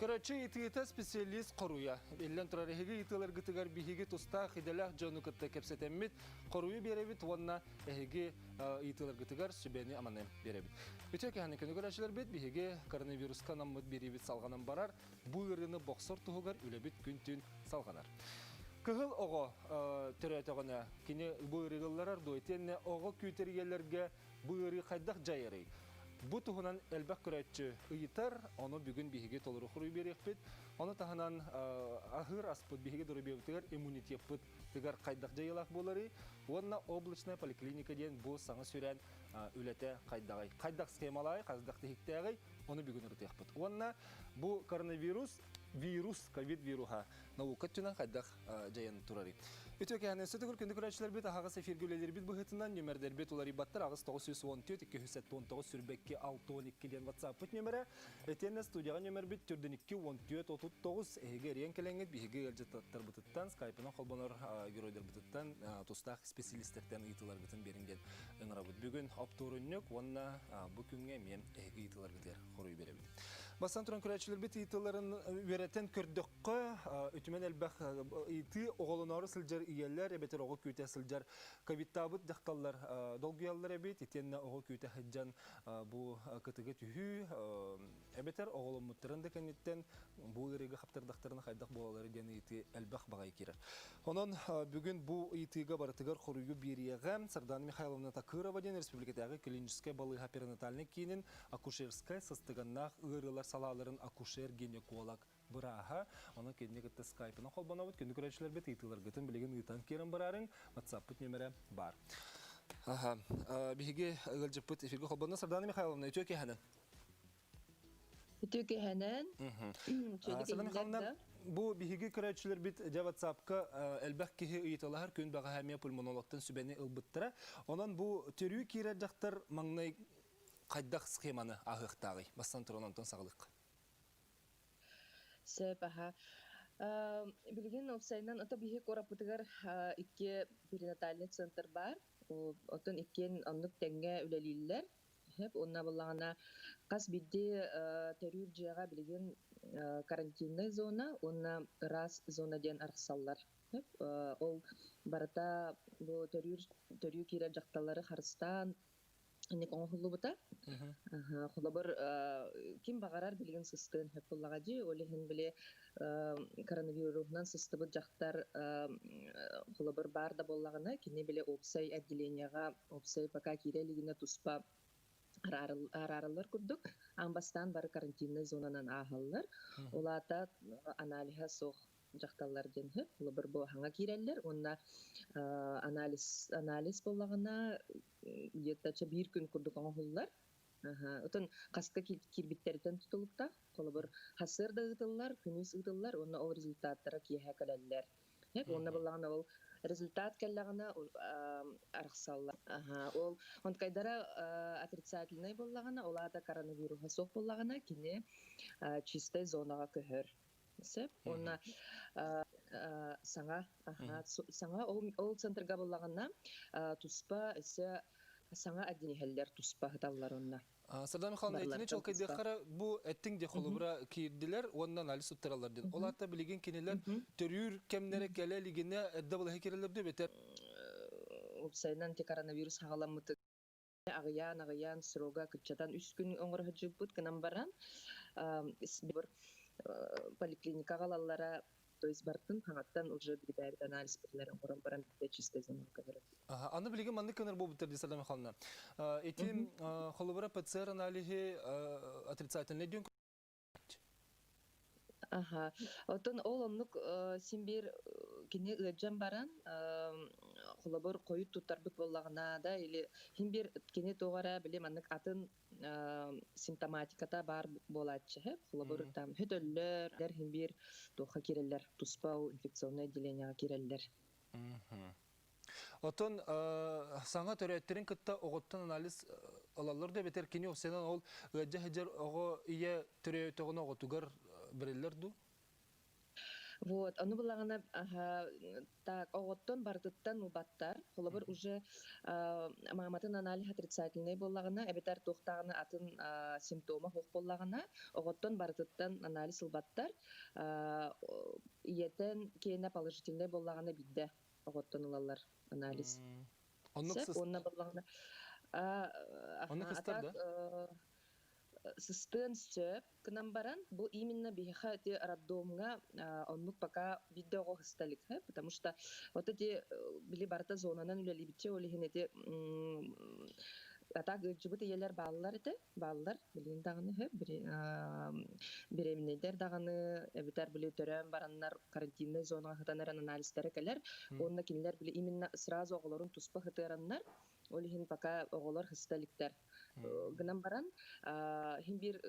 Көрөөччү ыйытыыта специалист хоруйа. Биллэн турар, эһиги ыйытыыларгытыгар биһиги тустаах идэлээх дьону кытта кэпсэтэммит, хоруйу биэрэбит уонна эһиги ыйытыыларгытыгар сүбэни-аманы биэрэбит. Үтүө кэһэни күнү көрөөччүлэрбит, биһиги коронавируска анаммыт биэриибит салҕанан барар, бу ыарыыны бохсор туһугар үлэбит күн-түүн салҕанар. Кыһыл оҕо төрөөтөҕүнэ кини бу ыарыыга ылларар дуо? Итиэннэ оҕо күүтэр ийэлэргэ бу ыарыы хайдах дьайарый? Бу туһунан элбэх көрөөччү ыйытар, ону бүгүн биһиги толору хоруй биэриэхпит. Ону таһынан аһыыр аспыт биһиги доруобуйабытыгар иммунитеппыт тыгар хайдах дьайыылаах буоларый? Уонна облачная поликлиника диэн бу саҥа сүрээн үлэтэ хайдаҕый? Хайдах схемалаай, хайдах тиһиктээҕий? Ону бүгүн ырытыахпыт. Уонна бу коронавирус вирус, ковид вируһа наука өттүнэн хайдах дьайан турарый? Үтүө кэһэнэн сөтөгүр күндү көрөөччүлэрбит аһаҕас эфиргэ үлэлиирбит быһыытынан нүмердэрбит уларыйбаттар 8 914 279 сүрбэкки 62 диэн WhatsApp-пыт нүмерэ. Итиэннэ студияҕа нүмербит түрдүн 2 14 39 эһиги эриэн кэлэҥҥит биһиги ыалдьыттарбытыттан скайпынан холбонор геройдарбытыттан тустаах специалистэртэн ыйытыыларгытын биэриҥ диэн ыҥырабыт. Бүгүн оптуорунньук уонна бу күҥҥэ эмиэ эһиги ыйытыыларгытыгар хоруй биэрэбит. Бастан туран көрөөччүлэрбит ыйытыыларын үөрэтэн көрдөххө, үтүмэн элбэх ыйытыы оҕолоноору сылдьар ийэлэр эбэтэр оҕо күүтэ сылдьар ковидтаабыт дьахталлар долгуйаллар эбит. Итиэннэ оҕо күүтэ сылдьан бу кытыгы түһүү эбэтэр оҕоломмуттарын да кэнниттэн бу ыарыыга хаптардахтарына хайдах буолаллара диэн ыйытыы элбэх баҕайы киирэр. Онон бүгүн бу ыйытыыга барытыгар хоруйу биэриэҕэ Сардана Михайловна Такырова диэн республикатааҕы клиническэй балыыһа перинатальнай киинин акушерскай сыстыганнаах ыарыылар салааларын акушер-гинеколог бырааһа. Онон кинини кытта скайпынан холбонобут. Күндү көрөөччүлэрбит ыйытыыларгытын билигин ыытан киирэн бараарыҥ. WhatsApp-пыт нүөмэрэ баар. Аха. Биһиги ыалдьыппыт эфиргэ холбонно. Сардана Михайловна, үтүө киэһэнэн. Үтүө киэһэнэн. Сардана Михайловна, бу биһиги көрөөччүлэрбит дьэ WhatsApp-ка элбэх киһи ыйыталаһар күн бэҕэһээ эмиэ пульмонологтан сүбэни ылбыттара. Онон бу төрүү киирэр дьахтар маҥнай хайдах схеманы ааһыахтааҕый? Бастан туран онтон саҕалыахха. Сөп, аха. Билигин уопсайынан ото биһи куораппытыгар икки перинатальный центр баар. Оттон иккиэн оннук тэҥҥэ үлэлииллэр. Сөп. Уонна буоллаҕына хас биирдии төрүүр дьиэҕэ билигин карантинная зона уонна ыраас зона диэн арахсаллар. Сөп. Ол барыта бу төрүүр төрүү киирэр дьахталлары харыстаан инник оҥоһуллубута. Холобур, ким баҕарар билигин сыстыан сөп буоллаҕа дии. Ол иһин били коронавируһунан сыстыбыт дьахтар холобур баар да буоллаҕына, кини били уопсай отделениеҕа, уопсай пока киирэ илигинэ туспа араараллар курдук. Аан бастаан бары карантиннай зонанан ааһаллар. Ол аата аналиһа суох дьахталлар диэн сөп. Холобур, бу хаҥа киирэллэр уонна анализ анализ буоллаҕына где-то биир күн курдук оҥоһуллар. Отон хаска киирбиттэриттэн тутулуктаах. Холобур, сарсыарда ыытыллар, күнүс ыытыллар уонна ол результаттара киэһэ кэлэллэр. Уонна буоллаҕына ол результат кэллэҕинэ арахсаллар. Ол онкайдара отрицательнай буоллаҕына, ол аата коронавируһа суох буоллаҕына, кини чистай зонаҕа көһөр. Сөп. Уонна саҥа саҥа ол центрга буллаҕына туспа өссө саҥа отделениелэр туспа ыһыталлар онно. Сардана Михайловна, итини Барыларыттан туспа. чуолкайдыаххара бу эттиҥ де холобура киирдилэр уонна анализ туттараллар диэн. Ол аата билигин кинилэр төрүүр кэмнэрэ кэлэ илигинэ эрдэ балаһа кирэллэр дуу эбэтэр Уопсайынан ити коронавирус хаҕаламмыты аҕыйаан-аҕыйаан срога кыччатан үс күн оҥоро сылдьыбыппыт гынан баран поликлиникаҕа ылаллара то есть бартын хаҥаттан уже билбээбит анализ биллэр оҥорон баран бүттэ чисто звонок көрөр. Аны билигин маннык гынар буолбуттар дии Сардана Михайловна. Ити холобура ПЦР аналиһы отрицательный диэн. Аха. Оттон ол оннук син биир кини ыалдьан баран, холобур, хойут туттарбыт буоллаҕына да, или син биир кини туох эрэ били маннык атын симптоматиката баар буолааччы һэ. Холобур, там хөтөллөр, син биир туохха киирэллэр, туспа ол инфекционное отделениеҕа киирэллэр. Оттон саҥа төрөөттөрүн кытта оҕоттон анализ ылаллар да эбэтэр кини сенен ол ыалдьа сылдьар оҕо ийэ төрөөтөҕүнэ оҕотугар бэриллэр дуу? Вот, ону булаҕына так оҕоттон барытыттан ылбаттар. Холобур, уже мааматын анализ отрицательный буоллаҕына, эбэтэр туохтааҕына атын симптома суох буоллаҕына, оҕоттон барытыттан анализ ылбаттар. Ийэтэн киэнэ положительный буоллаҕына биирдэ оҕоттон ылаллар анализ. Оннук Сөп, уонна буоллаҕына Оннук а сыстар так да? сыстыан сөп гынан баран, бу именно биһиэхэ ити роддомҥа оннук пока биирдэ оҕо сыста илик, потому что вот эти били барыта зонанан үлэлиибитчэ, ол иһин ити а так ыалдьыбыт ийэлэр бааллар этэ, бааллар билигин даҕаны беременнэйдэр даҕаны эбэтэр били төрөөн бараннар карантиннай зонаҕа сытан эрэн анализтара кэлэр уонна кинилэр били именно сразу оҕолорун туспа сытыараннар, ол иһин пока оҕолор сыста иликтэр. Гынан баран, иһин биир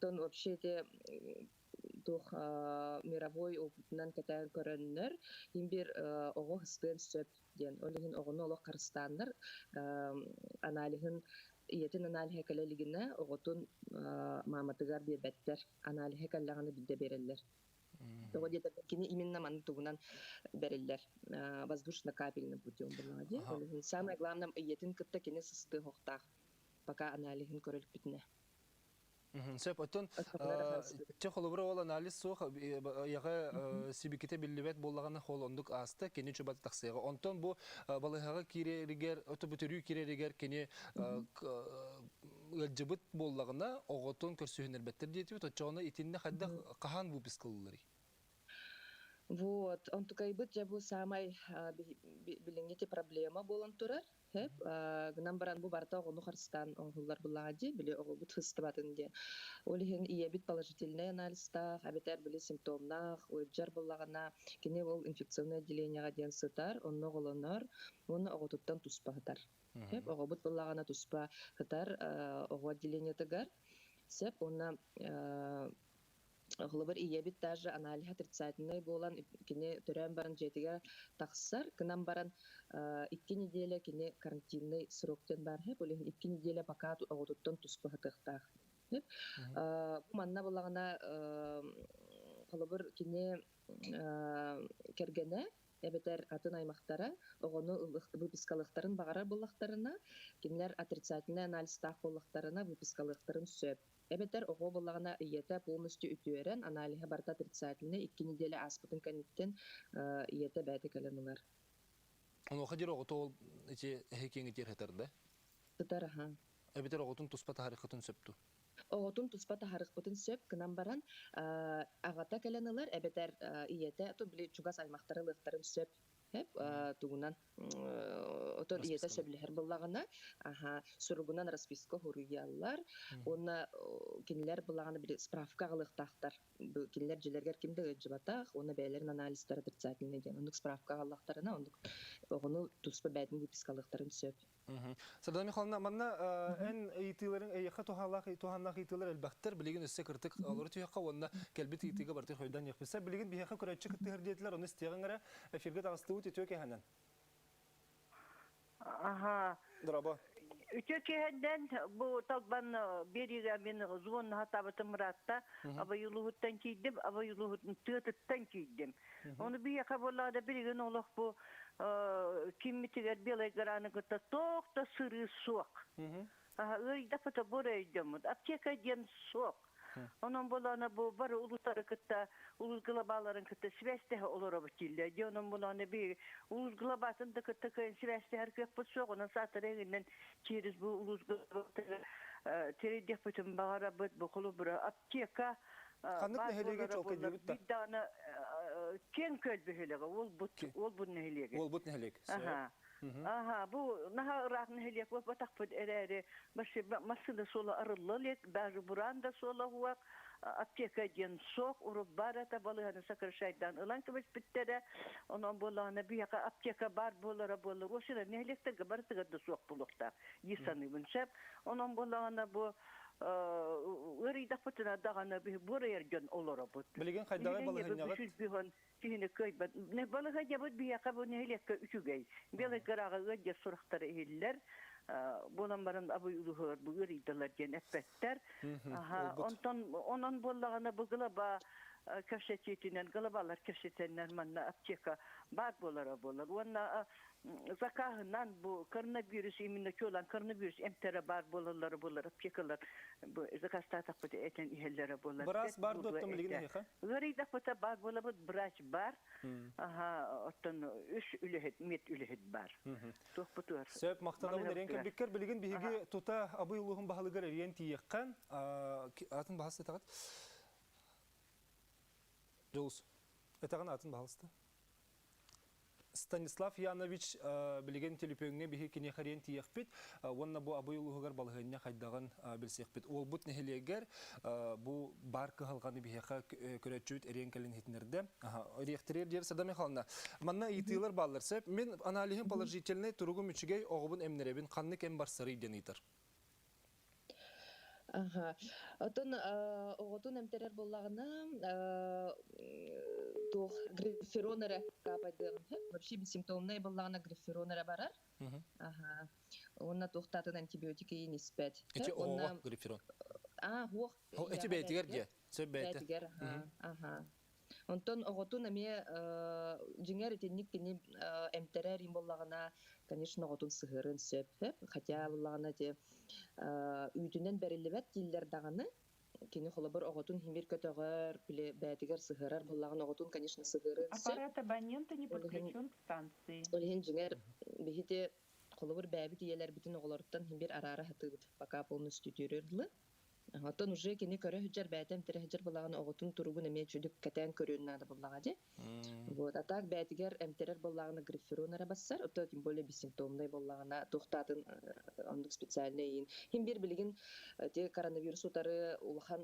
тон вообще эти туох мировой опытынан кэтээн көрөннөр, иһин биир оҕо сыстыан сөп диэн. Ол иһин оҕону олох харыстааннар аналиһын ийэтин аналиһа кэлэ илигинэ оҕотун мааматыгар биэрбэттэр. Аналиһа кэллэҕинэ биирдэ биэрэллэр. Тоҕо диэтэххэ, кини именно маннык тугунан бэриллэр воздушно-капельным путем буоллаҕа дии. Ол иһин самое главное ийэтин кытта кини сыстыах пока аналиһын көрөлүппүтүнэ. Сөп. Оттон чэ холобура ол анализ суох яҕа сибикитэ биллибэт буоллаҕына ол оннук ааста кини чубат тахсыаҕа. Онтон бу балыһаҕа киирэригэр, ото бүтүрүү киирэригэр кини ыалдьыбыт буоллаҕына оҕотун көрсүһүннэрбэттэр диэтибит. Оччоҕуна итиннэ хайдах хаһан выписка ылылларый? Вот, онтукайбыт дьэ бу саамай билиҥҥи ити проблема буолан турар. Сөп. Гынан баран бу барыта оҕону харыстаан оҥоһуллар буоллаҕа дии, били оҕобут сыстыбатын диэн. Ол иһин ийэбит положительнай анализтаах, эбэтэр били симптомнаах ыалдьар буоллаҕына, кини ол инфекционное отделениеҕа диэн сытар, онно оҕолонор уонна оҕотуттан туспа сытар. Сөп. Оҕобут буоллаҕына туспа сытар оҕо отделениетыгар. Сөп. Уонна Холобур, ийэбит даже аналиһа отрицательнай буолан, кини төрөөн баран дьиэтигэр тахсар, гынан баран 2 неделя кини карантинный срок диэн баар үһү, ол иһин 2 неделя пока оҕотуттан туспа сытыахтаах. Бу манна буоллаҕына, холобур, кини кэргэнэ эбэтэр атын аймахтара оҕону выпискалыахтарын баҕарар буоллахтарына, кинилэр отрицательнай анализтаах буоллахтарына выпискалыахтарын сөп. Эбэтэр оҕо буоллаҕына ийэтэ полностью үтүөрэн, аналиһа барыта отрицательнай, 2 неделя ааспытын кэнниттэн ийэтэ бэйэтэ кэлэн ылар. Онуоха диэри оҕото ол ити эһи киэҥитиэр сытар да? Сытар аха. Эбэтэр оҕотун туспа таһаарыаххытын сөп дуу? Оҕотун туспа таһаарыахпытын сөп гынан баран, аҕата кэлэн ылар эбэтэр ийэтэ, то били чугас аймахтара ылыахтарын сөп. Тугунан отон ийэтэ сөбүлэһэр буоллаҕына, аха, суругунан расписка суруйаллар уонна кинилэр буоллаҕына били справка аҕалыахтаахтар. Кинилэр дьиэлэригэр ким да ыалдьыбатах уонна бэйэлэрин анализтара отрицательный диэн оннук справка аҕаллахтарына, оннук оҕону туспа бэйэтин выпискалыахтарын сөп. Сардана Михайловна, манна эн ыйытыыларыҥ эйиэхэ туһалаах туһааннаах ыйытыылар элбэхтэр. Билигин өссө кыртык олору түһүөххэ уонна кэлбит ыйытыыга барытын хойдон иһиэхпит. Билигин биһиэхэ көрөөччү кыттыһар диэтилэр, ону истиэҕиҥ эрэ. Эфиргэ таҕыстыбыт үтүө кэһэнэн. Аха. Дорообо. Үтүө киһиннэн бу талбан биэриигэ мин звоннаһа табытым ыраатта. Абай улууһуттан киирдим, Абай улууһуттан тыатыттан киирдим. Ону биһиэхэ буоллаҕына билигин олох бу киммитигэр Белай Гораны кытта туох да сырыы суох. Ыйдапыта бу өйдөммүт. Аптека диэн суох. Онон буолаана бу бары улуустары кытта, улуус глобаларын кытта сибээстэһэ олоробут дииллэр. Дьэ онон буолаана би улуус глобатын да кытта кыайан сибээстэһэр кыахпыт суох. Онон саатар эҥиннэн через бу улуус глобатыгар тирэйдиэхпитин баҕарабыт. Бу холобура аптека Ханнык баар нэһилиэгэ буолара буоллар чуолкайдыыбыт да? биир даҕаны киэҥ күөл бөһүөлэгэ Уолбут Уолбут нэһилиэгэ. Уолбут нэһилиэк. Аха. Аха, бу наһаа ыраах нэһилиэк буолбатахпыт эрээри, массыына суола арылла илик, даже бураан да суола уһуах, аптека диэн суох, урут баар этэ балыыһаны сокращайдаан ылан кэбиспиттэрэ. Онон буоллаҕына биһиэхэ аптека баар буолара буоллар, уосуна нэһилиэктэргэ барытыгар да суох буолуохтаах дии саныыбын сөп. Онон буоллаҕына бу ыарыйдахпытына даҕаны буорайар дьон олоробут. Билигин хайдаҕай балаһыанньаҕыт? Билигин киһини кыайбат. Балаһыанньабыт биһиэхэ бу нэһилиэккэ үчүгэй. Белай Гораҕа ыалдьар сурахтара иһиллэр. Буолан баран абый улуһугар бу ыарыйдылар диэн эппэттэр. Онтон онон буоллаҕына бу глаба кэпсэтиитинэн глобалар кэпсэтэннэр манна аптека баар буолара буолар. Уонна закаһынан бу коронавирус именно чуолаан коронавирус эмтэрэ баар буолаллара буолар аптекалар бу заказтаатахпыт этэн иһэллэрэ буолар. Быраас Бэт бар буолуо дуоттан билигин этэ. эһиэхэ? Ыарыйдахпыта баар буолабыт врач бар. Аха, оттон үс үлэһит, мед үлэһит бар. Туохпутугар Сөп, махтанабын эриэн балыыһабытыгар. кэлбиккэр. Билигин Аха. биһиги тута Абый улууһун баһылыгар эриэн тиийиэххэ. Атын баһас этэҕит? Дьулус. Этэҕин атын баһалыста. Станислав Янович билигин төлөпүөҥҥэ биһи киниэхэ эриэн тиийиэхпит уонна бу Абый улууһугар балаһыанньа хайдаҕын билсиэхпит. Уолбут нэһилиэгэр бу баар кыһалҕаны биһиэхэ көрөөччүбүт эриэн кэлин иһитиннэрдэ. Эриэхтэригэр диэри Сада Михайловна, манна ыйытыылар бааллар. Сөп, мин аналиһым положительный, туругум үчүгэй, оҕобун эмнэрэбин, ханнык эм барсарый диэн ыйытар. Аха. Оттон оҕотун эмтэрэр буоллаҕына, туох грифферон эрэ каапайдыаҕын сөп. Вообще бессимптомнай буоллаҕына грифферон эрэ барар. Аха. Уонна туохтаатын антибиотик иин испэт. Эти Сөп. Уонна оҕоҕо грифферон. аа, суох Эти ийэҕэ бэйэтигэр бэйэтигэр. дьэ. Сөп бэйэтэ. Бэйэтигэр, аха, аха. Онтон оҕотун эмиэ дьиҥэр итинник кини эмтэрэр им буоллаҕына, конечно, оҕотун сыһыарыан сөп. Хотя буоллаҕына ити үүтүнэн бэриллибэт дииллэр даҕаны, кини холобур оҕотун химир көтөҕөр, били бэйэтигэр сыһыарар буоллаҕына, оҕотун, конечно, сыһыарыан сөп. Аппарат абонента не Ол иһин, подключен к станции. ол иһин дьиҥэр биһити холобур бэйэбит ийэлэрбитин оҕолоруттан химир араара сатыыбыт, пока полностью үтүөрүөр дылы. Оттон уже кини көрө сылдьар, бэйэтэ эмтэрэ сылдьар буоллаҕына, оҕотун туругун эмиэ чүдүк кэтээн көрүөн наада буоллаҕа дии. Вот. А так бэйэтигэр эмтэрэр буоллаҕына грифферон эрэ бассар, ото тем более бессимптомнай буоллаҕына, туохтаатын оннук специальный иин. Хим биир билигин те коронавирус утары улахан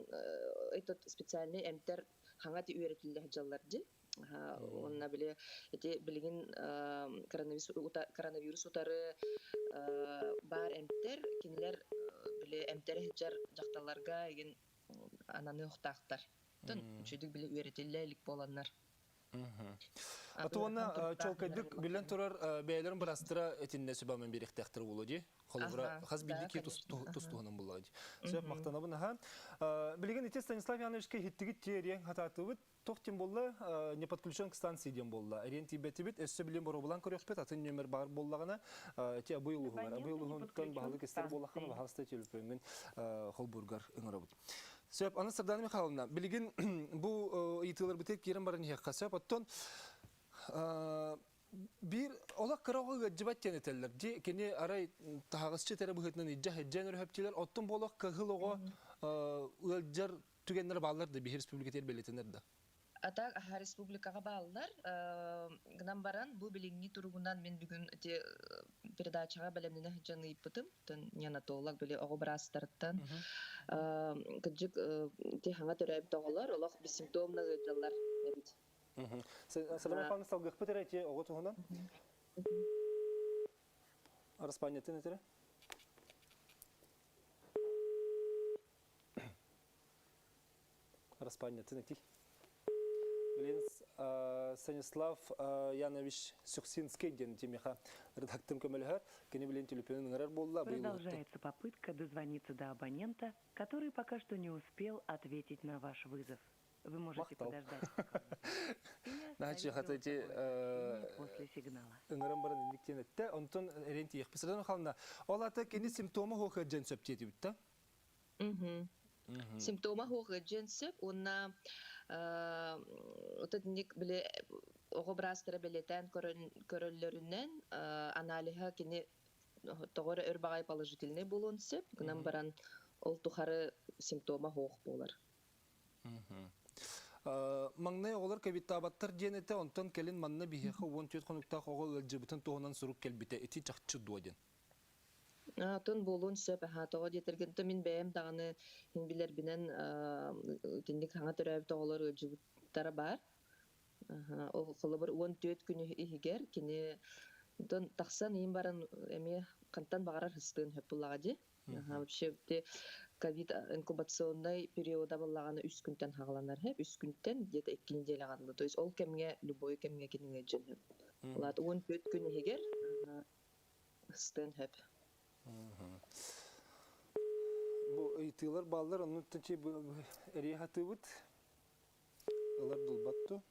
этот специальный эмтэр хаҥа ти үөрэтиллэ сылдьаллар дии. Уонна били ити билигин коронавирус утары баар эмтэр кинилэр били эмтэри сылдьар дьахталларга игин ананыахтаахтар. Оттон үчүгэй били үөрэтиллэ илик буоланнар. А уонна чуолкайдык билэн турар бэйэлэрин бырастыра этиннэ сүбамын биэриэхтээхтэр буолуо дии. Холобура, хас биирдии киһи тус-туһунан буллаҕа дии. Сөп, махтанабын аха. Билигин ити Станислав Ивановичка иһиттигит тиэриэҥ хатаатыбыт. Туох диэн буолла, не подключен к станции диэн буолла. Эриэн тиийбэтибит, өссө билин боруобалаан көрүөхпүт, атын нүөмэр баар буоллаҕына, ити Абый улууһугар, Абый Абонент не улууһуттан подключен баһылык к истэр буоллаххына, станции. баһаалыста төлөпүөҥҥүн холбуургар ыҥырабыт. Сөп, аны Сардана Михайловна, билигин бу ыйытыыларбытыгар киирэн баран иһиэххэ сөп. Оттон биир олох кыра оҕо ыалдьыбат диэн этэллэр. Дьи кини арай таһаҕасчыт эрэ быһыытынан илдьэ сылдьан өрөһөптүлэр. Оттон бу олох кыһыл оҕо ыалдьар түгэннэр бааллар да биһи республикатыгар бэлиэтэнэр да? А так республикаҕа бааллар. Гынан баран бу билиҥҥи туругунан мин бүгүн ити передачаҕа бэлэмнэнэ сылдьан ыйыппытым. Неонатолог били оҕо быраастарыттан. Кырдьык ити хаҥа төрөөбүт оҕолор олох бессимптомно ыалдьаллар эбит. Саламай Павловна салгыахпыт эрэ ити оҕо туһунан. Араспаанньатын этэрэ. Распаанньатын этий. Блин, Станислав Янович Сюксинский диэн тимиха редактор көмөлөһөр. Кини билин телефонун ыҥырар буолла. Продолжается попытка дозвониться до абонента, который пока что не успел ответить на ваш вызов. Вы можете Махтал. подождать Значит, хотите после сигнала. Ыҥыран баран инник диэн эттэ. Онтон эрен тиийэхпит. Садан хална. Ол ата кини симптома хуох дьэн сөп диэтибит да? Симптома суох ыалдьыан сөп уонна итинник били оҕо быраастара бэлиэтээн көрөллөрүнэн аналиһа кини тоҕо эрэ өр баҕайы положительнай буолуон сөп, гынан баран ол тухары симптома суох буолар. Маҥнай оҕолор ковидтаабаттар диэн этэ, онтон кэлин манна биһиэхэ 14 хонуктаах оҕо ыалдьыбытын туһунан сурук кэлбитэ. Ити чахчы дуо диэн. Атын буолуон сөп аһаа, тоҕо диэтэргин то мин бэйэм даҕаны мин билэрбинэн итинник саҥа төрөөбүт оҕолор ыалдьыбыттара баар. Аһа, ол холобур 14 күн иһигэр кини онтон тахсан иһин баран эмиэ хантан баҕарар ыстыан сөп буоллаҕа дии. Аһа, вообще ити ковид инкубационнай периода буоллаҕына үс күнтэн хаҕаланар сөп, үс күнтэн где-то икки неделяҕа дылы. То есть ол кэмҥэ любой кэмҥэ кини ыалдьыан сөп. Ол аата 14 күн иһигэр ыстыан сөп. Бу ыйытыылар бааллар, оннуттан эрийэ хатыыбыт. Ылар дулбат ту.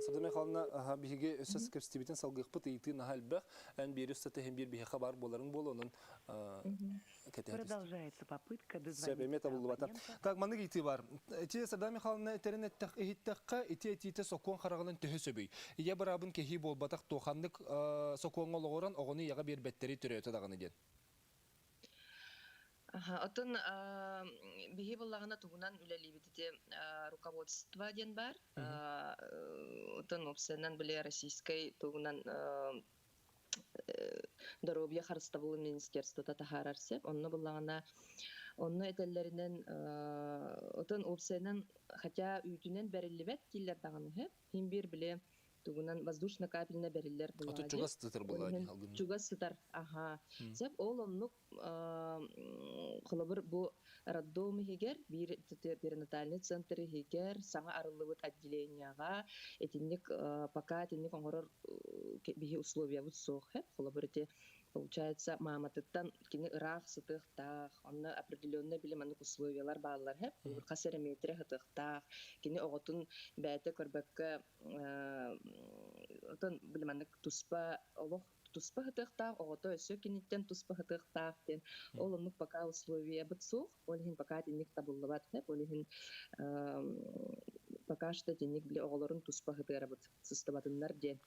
Сарда Михайловна, аха, биһиги өссө кэпсэтибитин салгыахпыт ыйытыы наһаа элбэх. Эн биир өссө тэһин биир биһиэхэ баар буоларыҥ буолуо, онон кэтэһэ түстүм. Продолжается попытка Сөп, дозвониться эмиэ до табыллыбата. абонента. Так, маннык ыйытыы баар. Ити Сарда Михайловна этэрин эттэх, иһиттэххэ, ити этиитэ сокуон хараҕынан төһө сөбүй? Ийэ быраабын кэһии буолбатах туоханнык сокуоҥҥа олоҕуран оҕону ийэҕэ биэрбэттэри төрөөтө даҕаны диэн. Аха, оттон биһи буоллаҕына тугунан үлэлиибит ити руководство диэн баар. Оттон уопсайынан били российскай тугунан доруобуйа харыстабылын министерствота таһаарар сөп. Онно буллаҕына онно этэллэринэн отон уопсайынан хотя үүтүнэн бэриллибэт дииллэр даҕаны сөп. Син биир били тугунан воздушно-капельно бэриллэр Ото буоллаҕа дии. чугас сытар Ол буоллаҕа иһин дии алгын. чугас сытар, аһаа. Сөп, ол оннук холобур бу роддом иһигэр биир перинатальный центр иһигэр саҥа арыллыбыт отделениеҕа итинник пока итинник оҥорор биһи условиябыт суох холобур ити получается мааматыттан кини ыраах сытыахтаах онно определенный били маннык условиялар бааллар холобур хас эрэ метрэ сытыахтаах кини оҕотун бэйэтэ көрбөккө отон били маннык туспа олох туспа сытыахтаах, оҕото өссө киниттэн туспа сытыахтаах диэн ол оннук пока условиябыт суох, ол иһин пока итинник табыллыбат ол иһин пока что итинник били оҕолорун туспа сытыарабыт сыстыбатыннар диэн.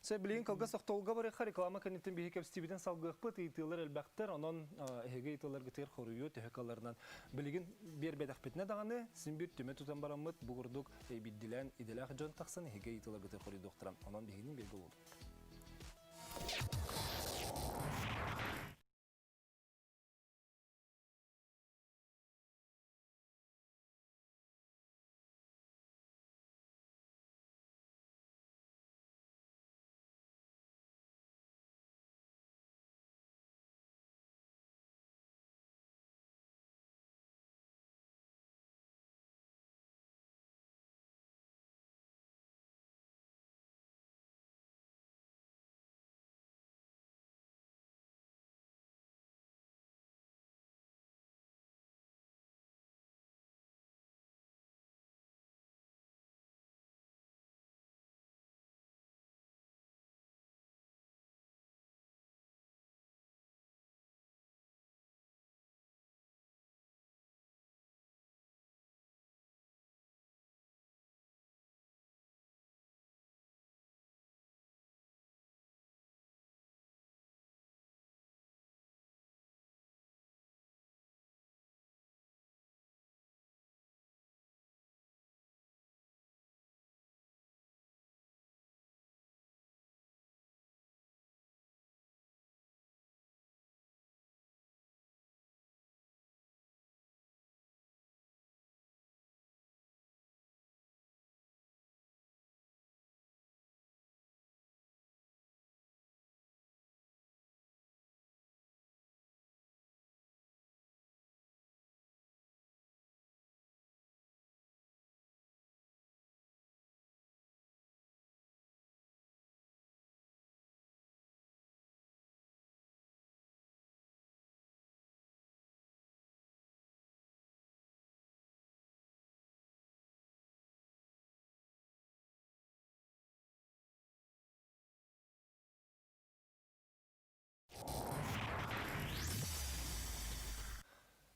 Сэ билигин кылгас охтолго барыахха реклама кэнниттэн биһи кэпсэтиибитин салгыахпыт ыйытыылар элбэхтэр онон эһиги ыйытыыларгытыгар хоруйу төһө кыалларынан билигин биэрбэтэхпитинэ даҕаны син биир түмэ тутан бараммыт бу курдук биирдилээн идэлээх дьон тахсан эһиги ыйытыыларгытыгар хоруйдуохтара онон биһигини бииргэ буолуҥ.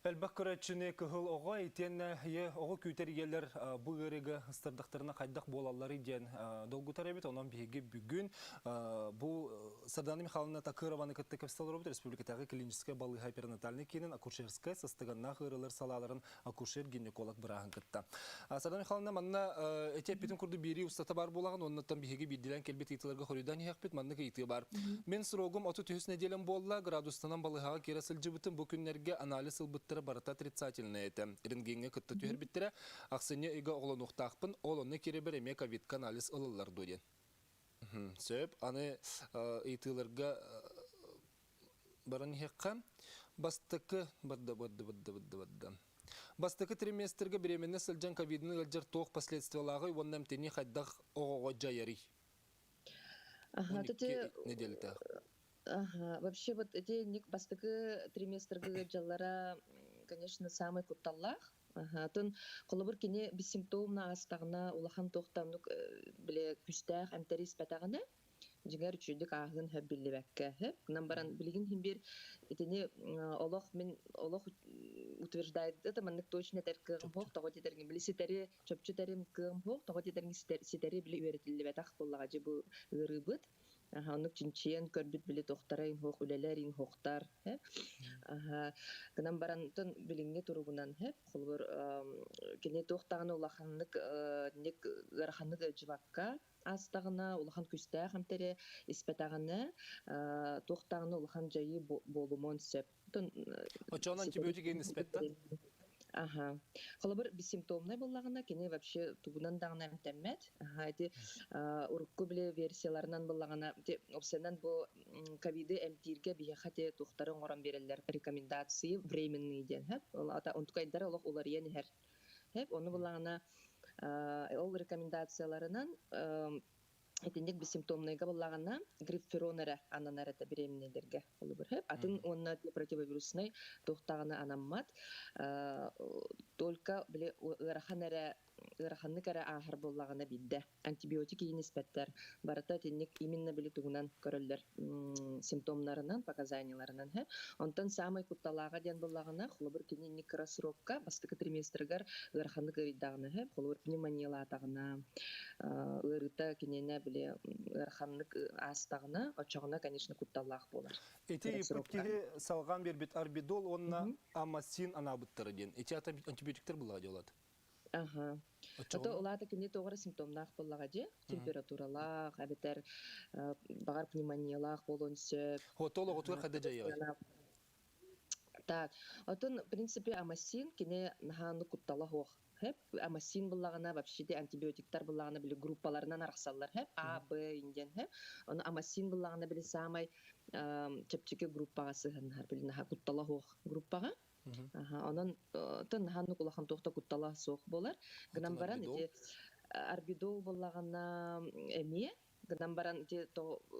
Элбэх көрөөччүнү кыһыл оҕо итиэннэ ийэ оҕо күүтэр ийэлэр бу ыарыыга ыстардахтарына хайдах буолалларый диэн долгутар эбит. Онон биһиги бүгүн бу Сардана Михайловна Такырованы кытта кэпсэтэ олоробут республикатааҕы клиническэй балыыһа перинатальнай киинин акушерскай сыстыганнаах ыарыылар салааларын акушер-гинеколог бырааһын кытта. Сардана Михайловна, манна эти эппитин курдук биэрии устата баар буолаҕын, оннуттан биһиги биирдилээн кэлбит ыйытыыларга хоруйдаан иһиэхпит. Маннык ыйытыы баар. Мин срогум 33 нэдиэлэм буолла, градустанан балыыһаҕа киирэ сылдьыбытым. Бу күннэргэ анализ ылбыттара барыта отрицательнай этэ. Рентгеҥҥэ кытта түһэрбиттэрэ. Ахсынньы ыйга оҕолонуохтаахпын, ол онно киирэрбэр эмиэ ковидка анализ ылаллар дуо диэн. Сөп. Аны ыйытыыларга баран иһиэххэ. Бастакы бадда бадда бадда бадда бадда. Бастакы триместргэ беременна сылдьан ковидын ыалдьар туох последствиялааҕый уонна эмтэнии хайдах оҕоҕо дьайарый? Ага, 12 неделятаах. Ага, вообще вот эти ник бастакы триместрга ыалдьаллара. конечно, самый кутталлаах. Атын холобур кини бессимптомно аастаҕына, улахан туохтаннык бile күстээх эмтэри испэтэҕинэ, дьиҥэр үчүгдүк ааһыан сөп биллибэккэ сөп. Гынан баран билигин иһин биир итини олох мин олох утверждает это маннык точно этэр кыаҕым суох, тоҕо диэтэргин били ситэри чопчу этэрим кыаҕым суох, тоҕо диэтэргин ситэри били үөрэтиллибэтэх буоллаҕа дьи бу ыарыыбыт. Оннук чинчийэн көрбүт били тохтара инһуох үлэлэр инһуохтар гынан баран билиҥҥи туругунан холобур кини туох даҕаны улаханнык ник ыараханнык ыалдьыбакка аастаҕына улахан күстээх эмтэри испэтэҕинэ туох даҕаны улахан дьайыы буолумуон сөп. Оччоҕуна антибиотик испэттэн? Аха. Холобур, бессимптомнай буоллаҕына, кини вообще тугунан даҕаны эмтэммэт. Аха, ити урукку били версияларынан буоллаҕына, ити опсанан бу ковиды эмтииргэ биһиэхэ ити туохтары оҥорон биэрэллэр рекомендации временные диэн, хэп. Ол ата онтукайдара олох уларыйан иһэр. Хэп, ону буоллаҕына ол рекомендацияларынан итинник бессимптомнайга буоллаҕына гриппферон эрэ ананар этэ беременныйдэргэ холобур атын уонна противовируснай туохтаҕына анаммат, только били ыарахан эрэ ыараханнык эрэ ааһар буоллаҕына биирдэ антибиотик иин испэттэр. Барыта итинник именно били тугунан көрөллөр, симптомнарынан, показанияларынан. Онтон саамай кутталааҕа диэн буоллаҕына, холобур, кини инник кыра срокка бастакы триместрыгар ыараханнык ыарыйдаҕына, холобур, пневмониялаатаҕына, ыарыыта киниэнэ били ыараханнык аастаҕына, оччоҕуна, конечно, кутталлаах буолар. Ити ыйыппыт киһи салҕаан биэрбит арбидол уонна амасин анаабыттара диэн. Ити ата антибиотиктар буллаҕа диолат. Аха. Ото улаата кини тоҕо эрэ симптомнаах буоллаҕа дии. Температуралаах, эбэтэр баҕар пневмониялаах буолуон сөп. Хотол оҕотугар хадда дьайыаҕай? Так, отон, в принципе, амасин кини наһааны куттала суох. Хэп, амасин буллаҕына, вообще антибиотиктар буллаҕына били группаларынан арахсаллар, хэп, А, Б диэн, хэп. Ону амасин буллаҕына били саамай чэпчэки группаҕа сыһыннар, били наһаа куттала суох группаҕа. Онон тын наһааннык улахан туох да куттала суох буолар. Гынан баран ити арбидол буоллаҕына эмиэ гынан баран ити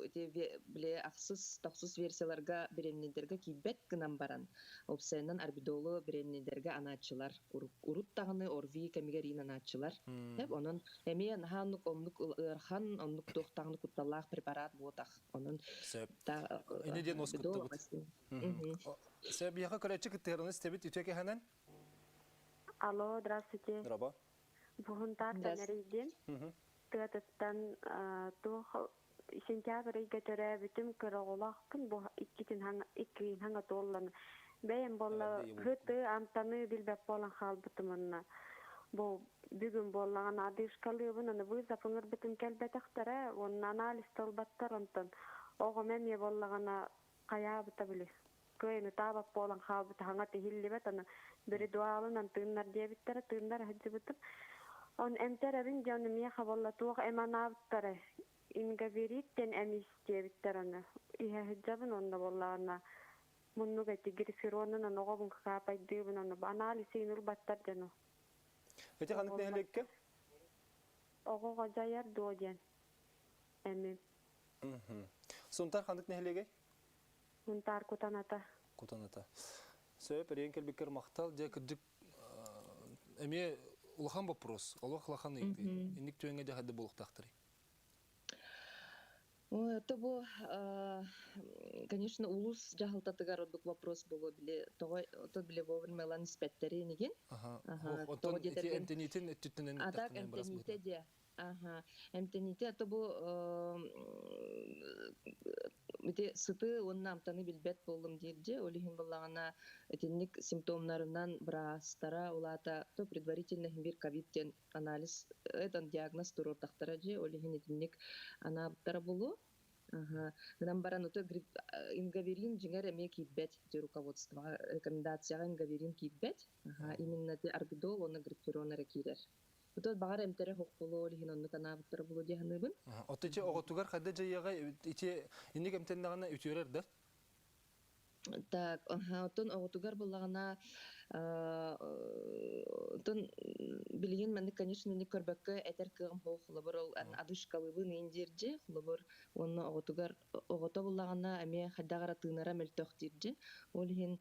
ити били ахсыс тохсус версияларга беременнэйдэргэ киирбэт гынан баран опсайынан арбидолу беременнэйдэргэ анааччылар урут даҕаны ОРВИ кэмигэр иин анааччылар. Онон эмиэ наһаа оннук оннук ыарахан оннук туох даҕаны кутталлаах препарат буотах. Онон Сөп. Ини диэн уоскуттубут. Сөп, биһиэхэ көрөөччү кыттыһарын истэбит үтүө кэһэнэн. Алло, здравствуйте. Дороба. Буһунтаартан эрийдим. Тыатыттан туох сентябрь ыйга төрөөбүтүм кыра оҕолоохпун бу иккитин иккиин хаҥа туоллан бэйэм буолла хыты амтаны билбэт буолан хаалбытым онно бу бүгүн буоллаҕына одышкалыыбын аны вызов ыҥырбытым кэлбэтэхтэрэ уонна анализ ылбаттар онтон оҕом эмиэ буоллаҕына хайаабыта били кыайын ытаабат буолан хаалбыта хаҥа тиһиллибэт аны биридуалынан тыыннар диэбиттэрэ тыыннар сылдьыбытым он эмтэрэбин дьон миэхэ буолла туох эм анаабыттара ингавериттен эмис диэбиттэр аны иһэ сылдьабын онно буоллаҕына муннук эти гриферонунан оҕобун каапайдыыбын ону анализ ылбаттар дьону. Ити ханнык нэһилиэккэ? Оҕоҕо дьайар дуо диэн эми. Сунтар ханнык нэһилиэгэй? Сунтаар Кутаната. Кутаната. Сөп, эриэн кэлбиккэр махтал. Дьэ, кырдьык, эмиэ улахан вопрос, олох улахан ыйытыы. Инник түөҥҥэ дьэ хадда буолуохтаахтарый? Ой, это бу, конечно, улус дьаһалтатыгар ордук вопрос буолуо били тоҕо ото били вовремя ылан испэттэри инигин. Ага. Оттон ити эмтэнитин өттүттэн А так эмтэниитэ диэ. Ага. Эмтэниитэ ото бу ити сыты уонна амтаны билбэт буоллум диир дьэ. Ол иһин буллаҕына итинник симптомнарынан быраастара улаата то предварительно бир ковид диэн анализ этот диагноз туруордахтара дьэ, ол иһин итинник анаабыттара буолуо. Гынан баран ото ингаверин дьиҥэр эмиэ киирбэт ити руководствоҕа рекомендацияҕа ингаверин киирбэт. Именно ити арбидол уонна грипперон эрэ киирэр. Ото баҕар эмтэрэ суох буолуо, ол иһин оннук анаабыттара буолуо дии саныыбын. Ото ити оҕотугар хайда дьайыаҕай ити инник эмтэннэҕинэ үтүөрэр да? Так, оттон оҕотугар буоллаҕына, оттон билигин маннык, конечно, инник көрбөккө этэр кыаҕым суох. Холобур, ол одышкалыыбын иин диирдьи, холобур, уонна оҕотугар оҕото буоллаҕына эмиэ хайдах эрэ тыынара мөлтөх диирдьи. Ол иһин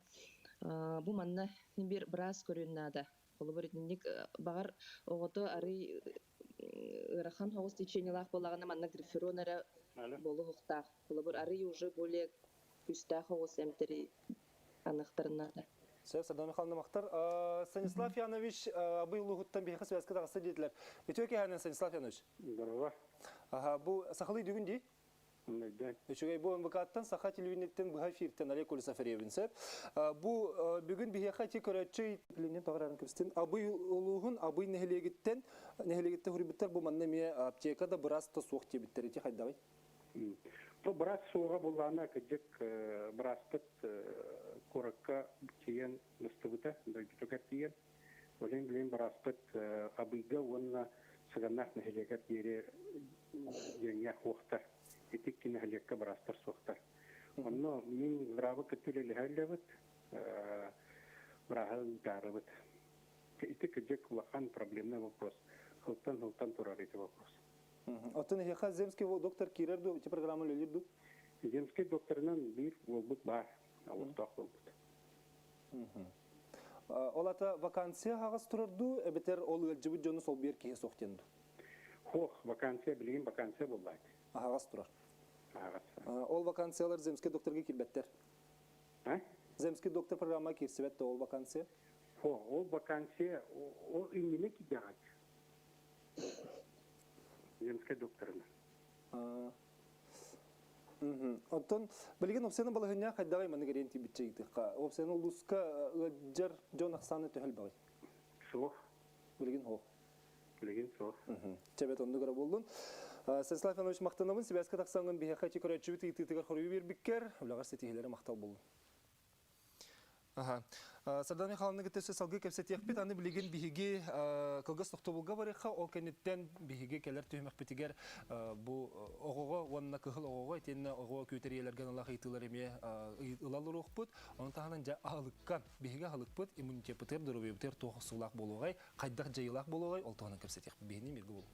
Бу манна бир быраас көрүөн наада. Холобур итинник баҕар оҕото арый ыарахан соҕус течениелаах буоллаҕына манна грифферон эрэ буолуохтаах. Холобур арый уже более күүстээх оҕус эмтэри аныахтарын наада. Сөп, Сардана Михайловна махтар. Станислав Янович абый улууһуттан биһиэхэ связка таҕыста диэтилэр. Үтүө киэһэнэн, Станислав Янович. Здорово. Аха, бу сахалыы дүгүн дии? Өйдөөн. Үчүгэй бу МВК-ттан Саха телевидениеттен быһа эфиртен Олег Колесов эрийэбин сөп. Бу бүгүн биһиэхэ ити көрөөччү Ленин тоҕорарын кэбистин. Абый улууһун Абый нэһилиэгиттэн нэһилиэгиттэн хуруйбуттар бу манна эмиэ аптека да быраас да суох диэбиттэр ити хайдаҕый? Бу быраас суоҕа буллаана кырдьык бырааспыт куоракка тиийэн мустубута, дойдутугар тиийэн. Олен билин бырааспыт Абыйга уонна Сыганнаах нэһилиэгэр диэри диэҥҥэ суохтар. Ити икки нэһилиэккэ быраастар суохтар. Онно мин быраабы кытта үлэлэһэ бырааһы ыытаарыбыт. Ити кырдьык улахан проблемный вопрос. Хылтан-хылтан турар ити вопрос. Оттон эһиэхэ земский доктор киирэр дуу, ити программа үлэлиир дуу? Земский докторынан биир уолбут баар, олохтоох буолбут. Ол ата вакансия хаҕас турар дуу, эбэтэр ол ыалдьыбыт дьону солбуйар киһи суох диэн дуу? Суох, вакансия, билигин вакансия буоллаат. Аһаҕас турар. Аһаҕас. Ол вакансиялар земский докторга киирбэттэр. А? Земский доктор программа киирсибэт да ол вакансия? Суох, ол вакансия, ол иннинэ киирдэҕит. Земскэй докторына. Оттон билигин опсияны балаһыанньа хайдаҕый маннык эриэн тиийбитчэ ыйытыахха. Опсияны улууска ыалдьар дьон ахсаана төһө элбэҕий? Суох. Билигин суох. Билигин суох. Чэбэт оннук эрэ буоллун. Станислав Иванович махтанабын сибээскэ тахсаҥҥын биһиэхэ ити көрөөччүбүт ыйытыытыгар хоруйу биэрбиккэр, үлэҕэр ситиһиилэри махтал буоллун. Аха. Сардана Михайловна кытта өссө салгыы кэпсэтиэхпит. Аны билигин биһиги кылгас тохтобулга барыахха, ол кэнниттэн биһиги кэлэр түһүмэхпитигэр бу оҕоҕо уонна кыһыл оҕоҕо итиэннэ оҕо күүтэр ийэлэргэ аналлаах ыйытыылар эмиэ ылал уруохпут. Ону таһынан дьэ аһылыкка биһиги аһылыкпыт иммунитеппытыгар, доруобуйабытыгар туох охсуулаах буолуоҕай, хайдах дьайыылаах буолуоҕай, ол туһунан кэпсэтиэхпит. Биһини миргэ буолуҥ.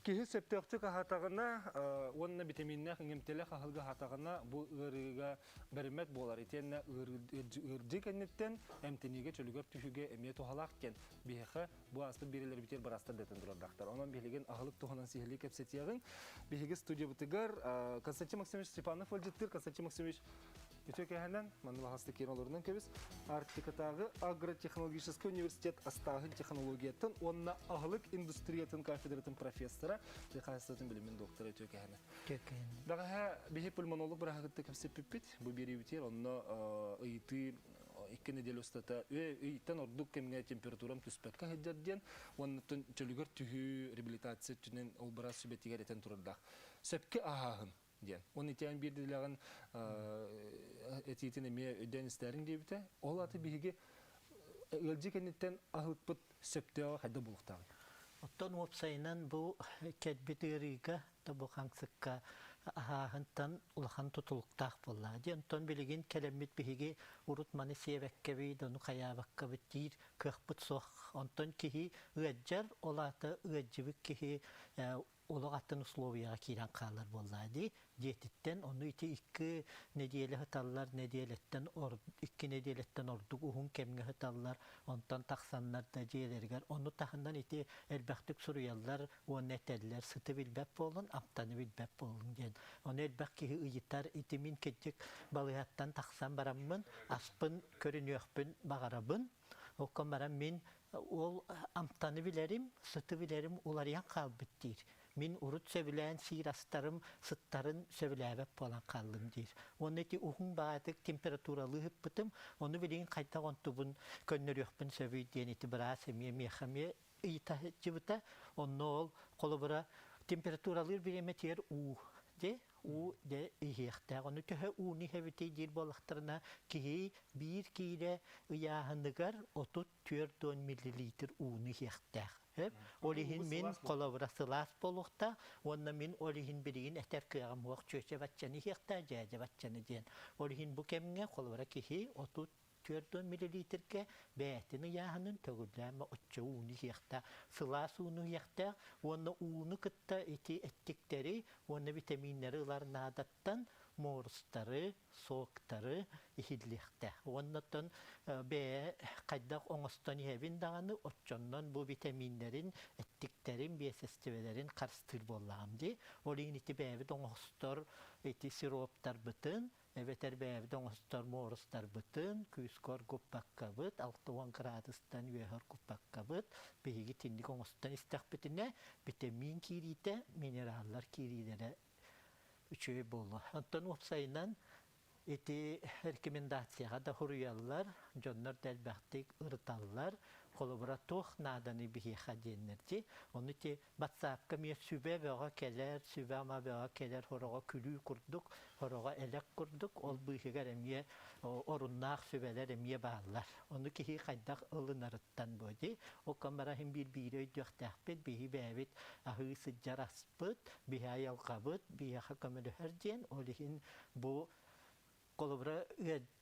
Киһи сөптөөхтүк аһаатаҕына уонна битэмииннээх иҥэмтэлээх аһылыгы аһаатаҕына бу ыарыыга бэриммэт буолар. Итиэннэ ыырдьыы кэнниттэн эмтэниигэ чөлүгэр түһүүгэ эмиэ туһалаах диэн биһиэхэ бу ааспыт биэриилэрбитигэр быраастар дэтэн турардаахтар. Онон билигин аһылык туһунан сиһилии кэпсэтиэҕиҥ. Биһиги студиябытыгар Константин Максимович Степанов ыалдьыттыыр. Константин Максимович, Үтүө кэһэнэн, манна баҕаста киэн олорунан кэбис. Арктикатааҕы агротехнологическай университет астааһын технологиятын уонна аһылык индустриятын кафедратын профессора, тыа хаһаайыстыбатын билимин доктора үтүө кэһэнэ. Үтүө кэһэнэ. Бэҕэһээ биһи пульмонолог бырааһыгытта кэпсэппиппит. Бу биэриибитигэр онно ыйытыы икки неделя устата ыйтан ордук кэмҥэ температурам түспэккэ сылдьар диэн уонна чөлүгэр түһүү реабилитация өттүнэн ол быраас сүбэтигэр этэн турардаах. Сөпкө аһааһын диэн. Уонна итиэн биир идэлээҕин этиитин эмиэ өйдөөн истээриҥ диэбитэ. Ол аты биһиги ыалдьыы кэнниттэн аһылыкпыт сөптөөҕө хайдах буолуохтааҕый? Оттон уопсайынан бу кэлбит ыарыыга да бу хаҥсыкка аһааһынтан улахан тутулуктаах буоллаҕа. Дьэ онтон билигин кэлэммит биһиги урут маны сиэбэккэбит, ону хайаабаккабыт диир кыахпыт суох. Онтон киһи ыалдьар, ол аата ыалдьыбыт киһи олох атын условияҕа киирэн хаалар буоллаа дии. Дьиэтиттэн ону ити икки нэдиэлэ сыталлар, нэдиэлэттэн икки нэдиэлэттэн ордук уһун кэмҥэ сыталлар, онтон тахсаннар да дьиэлэригэр. Ону таһынан ити элбэхтик суруйаллар уонна этэллэр, сыты билбэт буолун, амтаны билбэт буолун диэн. Ону элбэх киһи ыйытар, ити мин кырдьык балыыһаттан тахсан бараммын, аспын көрүнүөхпүн баҕарабын. Оккон баран мин ол амтаны билэрим, сыты билэрим уларыйан хаалбыт диир. Мин урут сөбүлээн сиир астарым сыттарын сөбүлээбэт буолан хааллым диир. Уонна ити уһун баҕайытык температуралыы ыппытым, ону билигин хайдах онтубун көннөрүөхпүн сөбүй диэн ити быраас эмиэ миэхэ эмиэ ыйыта сылдьыбыта. Онно ол холобура температуралыыр бириэмэтигэр уу дьэ уу дьэ иһиэхтээх. Ону төһө ууну иһэбитий диир буоллахтарына киһи биир киилэ ыйааһыныгар 34 миллилитр ууну иһиэхтээх. Ол иһин мин холобура сылаас буолуохтаах уонна мин ол иһин билигин этэр кыаҕым суох чүөчэ баччаны иһиэхтээх, дьээдьэ баччаны диэн. Ол иһин бу кэмҥэ холобура киһи 34 миллилитргэ бэйэтин ыйааһынын төгүллээн оччо ууну иһиэхтээх, сылаас ууну иһиэхтээх уонна ууну кытта ити эттиктэри уонна витаминнэри ылар наадаттан морстары, соктары иһиллиэхтээх. Уонна оттон бэйэ хайдах оҥостон иһэбин даҕаны оччоннон бу витаминнэрин, эттиктэрин, биэсэстибэлэрин харыстыыр буоллаҕым дии. Ол иһин ити бэйэбит оҥостор ити сироптарбытын эбэтэр бэйэбит оҥостор муорустарбытын күүскэ оргуппаккабыт, 60 градустан үөһэ оргуппаккабыт, биһиги итинник оҥостон истэхпитинэ, битэмиин киириитэ, минераллар киириилэрэ үчүгэй буолуо. Онтон уопсайынан ити рекомендацияҕа да суруйаллар, дьоннор да элбэхтик ырыталлар. Холобура, туох нааданы биһиэхэ диэннэр дии. Ону ити Батсаапка эмиэ сүбэ бөҕө кэлэр, сүбэ-ама бөҕө кэлэр, сороҕо күлүү курдук, сороҕо элэк курдук, ол быыһыгар эмиэ оруннаах сүбэлэр эмиэ бааллар. Ону киһи хайдах ылынарыттан буо дии. Ол камера иһин биир-биири өйдүөхтээхпит, биһи бэйэбит аһыы сылдьар аспыт, биһи айылҕабыт биһиэхэ көмөлөһөр диэн, ол иһин бу холобура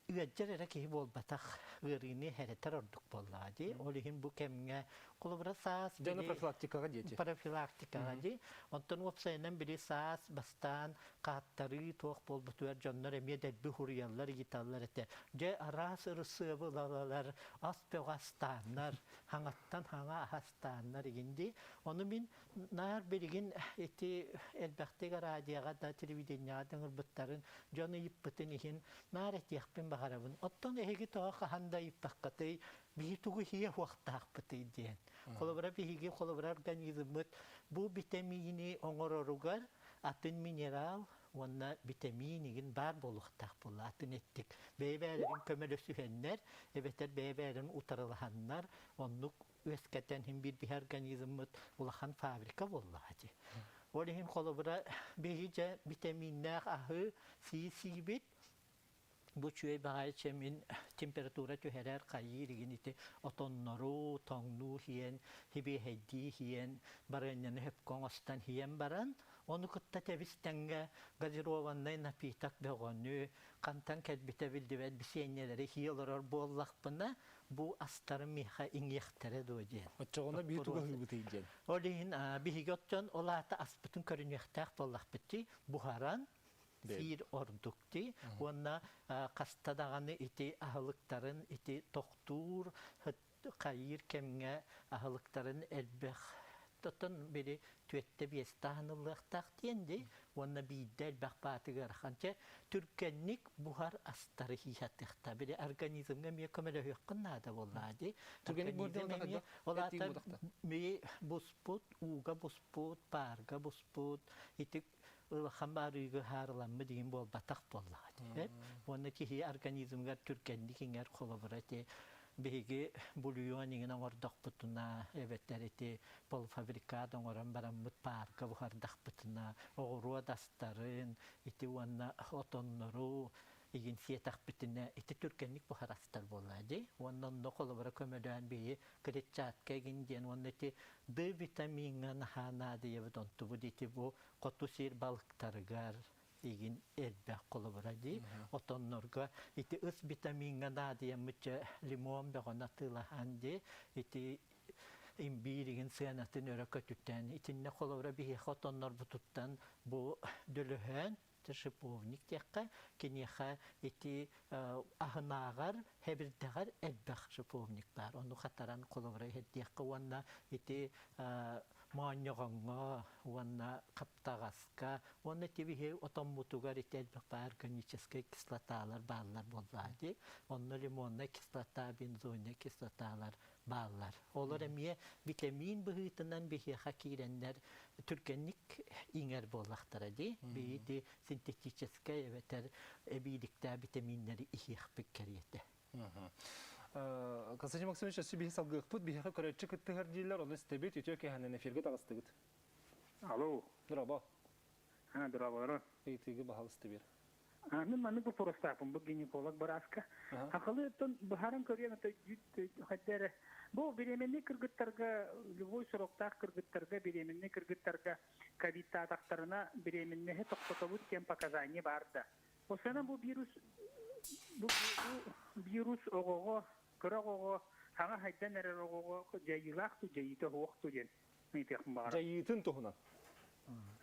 ыалдьар эрэ киһи буолбатах, ыарыыны эрэтэр ордук буоллаҕа дии. Ол иһин бу кэмҥэ холобура саас Дьону профилактикаҕа диэти. Профилактикаҕа дии. Онтон уопсайынан били саас бастаан хааттарыы туох буолбутугар дьоннор эмиэ дэлби хуруйаллар, ыйыталлар этэ. Дьэ араас ырысыабы ылалалар, ас бөҕө астааннар, хаҥаттан хаҥа астааннар игин дии. Ону мин Наар билигин ити элбэхтик радиоҕа да, телевидениеҕа да ыҥырбыттарын, дьон ыйыппытын иһин наар этиэхпин баҕарабын. Оттон эһиги тоҕо хаһан да ыйыппаккытый, биһи тугу иһиэ уохтаахпытый диэн. Холобура, биһиги холобура организммыт бу битэмиини оҥороругар атын минерал уонна битэмиин игин баар буолуохтаах буолла атын эттик. Бэйэ-бэйэлэрин көмөлөсүһэннэр, эбэтэр бэйэ-бэйэлэрин утарылаһаннар оннук үөскэтэн иһин биир биһи организммыт улахан фабрика буоллаҕа дии. Ол иһин холобура биһи дьэ битэмииннээх аһы сии сиибит бу үчүгэй баҕайы чэмин температура түһэрэр хайыыр игин ити отоннору тоҥнуу иһиэн хибиэһэйдии иһиэн барыанньаны хөпкө оҥостон иһиэн баран ону кытта тэбис тэҥҥэ газированный напиток бөҕөнү хантан кэлбитэ биллибэт бисиэнньэлэри иһии олорор буоллахпына бу астарым миэхэ иҥиэхтэрэ дуо диэн. Оччоҕуна биһи тугу аһыыбытый диэн. Ол иһин биһиги оттон ол аата аспытын көрүнүөхтээх буоллахпыт дии. Буһаран сиир ордук дии. Уонна хаста даҕаны ити аһылыктарын ити тохтуур хайыыр кэмҥэ аһылыктарын элбэх Оттон били түөттэ биэстэ аһыныллыахтаах диэн дии уонна биирдэ элбэх баатыгар ханча түргэнник буһар астары хиихатыахта били организмҥа эмиэ көмөлөһүөххүн наада буоллаа дии. Түргэнник Организм эмиэ ол аата ми буспут, ууга буспут, паарга буспут ити улахан баарыыгы хаарыламмыт диин буолбатах буоллаҕа дии. Уонна киһи организмыгар түргэнник иҥэр холобура ити биһиги бульон иҥин оҥордохпутуна эбэтэр ити полуфабрикат оҥорон бараммыт паарка буһардахпытына оҕуруот астарын ити уонна отоннору игин сиэтэхпитинэ ити түргэнник буһар астар буоллаа дии. Уонна онно холобура көмөлөөн биһи клетчатка игин диэн уонна ити Д витамиҥҥа наһаа наадыйабыт онтубут ити бу хоту сир балыктарыгар игин элбэх холобура дии. Отоннорго ити ыс витамиҥҥа наадыйаммыт дьэ лимон бөҕөнү атыылаһан дии ити имбиир игин сыанатын өрө көтүтэн итиннэ холобура биһиэхэ отоннорбутуттан бу дөлөһөөн шиповник диэххэ киниэхэ ити аһынааҕар хэбирдэҕэр элбэх шиповник баар ону хатаран холобура иһэрдиэххэ уонна ити моонньоҕоҥҥо уонна хаптаҕаска уонна ити биһи отоммутугар ити элбэх баар органическай кислоталар бааллар буоллаа дии онно лимоннай кислота бензойнай кислоталар бааллар. Олор эмиэ витамин быһыытынан биһиэхэ киирэннэр түргэнник иҥэр буоллахтара дии. Биһиги синтетическэй эбэтэр эбииликтээх витаминнэри иһиэхпит кэриэтэ. Константин Максимович, өссө биһи салгыахпыт, биһиэхэ көрөөччү кыттыһар дииллэр, ону истэбит, үтүө киэһэнэн эфиргэ таҕыстыгыт. Алло. Дорообо. А, дорооболоро. Ыйытыыгы баһалыста бер. Мин маннык боппуруостаахпын бу гинеколог бырааска. Хахалы оттон быһааран көрүөн хайда эрэ бу беременный кыргыттарга любой сроктаах кыргыттарга беременный кыргыттарга ковидтаатахтарына беременныһы тохтотобут диэн показания баар да. Осана бу вирус бу, бу вирус оҕоҕо кыра оҕоҕо хаҥа хайдан эрэр оҕоҕо дьайыылаах ту дьайыыта суох ту диэн ыйытыахпын баҕарабын. Дьайыытын туһунан.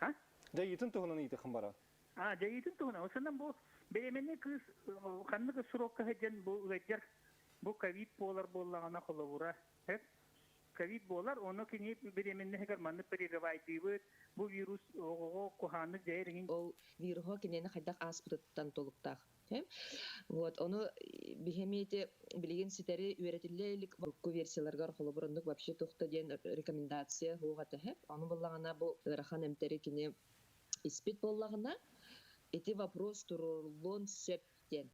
А? Дьайыытын туһунан ыйытыаххын бара. А, дьайыытын туһунан. Осонон бу беременный кыыс ханнык срокка сылдьан бу ыалдьар бу ковид буолар буоллаҕына холобура ковид буолар, ону кини беременныһыгар маннык переживайдыыбыт, бу вирус оҕоҕо куһааннык дьайар иҥин. Ол вируһа кинини хайдах ааспытыттан толуктаах. Вот, ону биһэмиэти билигин ситэри үөрэтиллэ илик урукку версияларгар холобур оннук вообще тухта диэн рекомендация хуоҕа тэһэп. Ону буллаҕына бу ыарахан эмтэри кини испит буоллаҕына, ити вопрос туруоруллуон сөп диэн.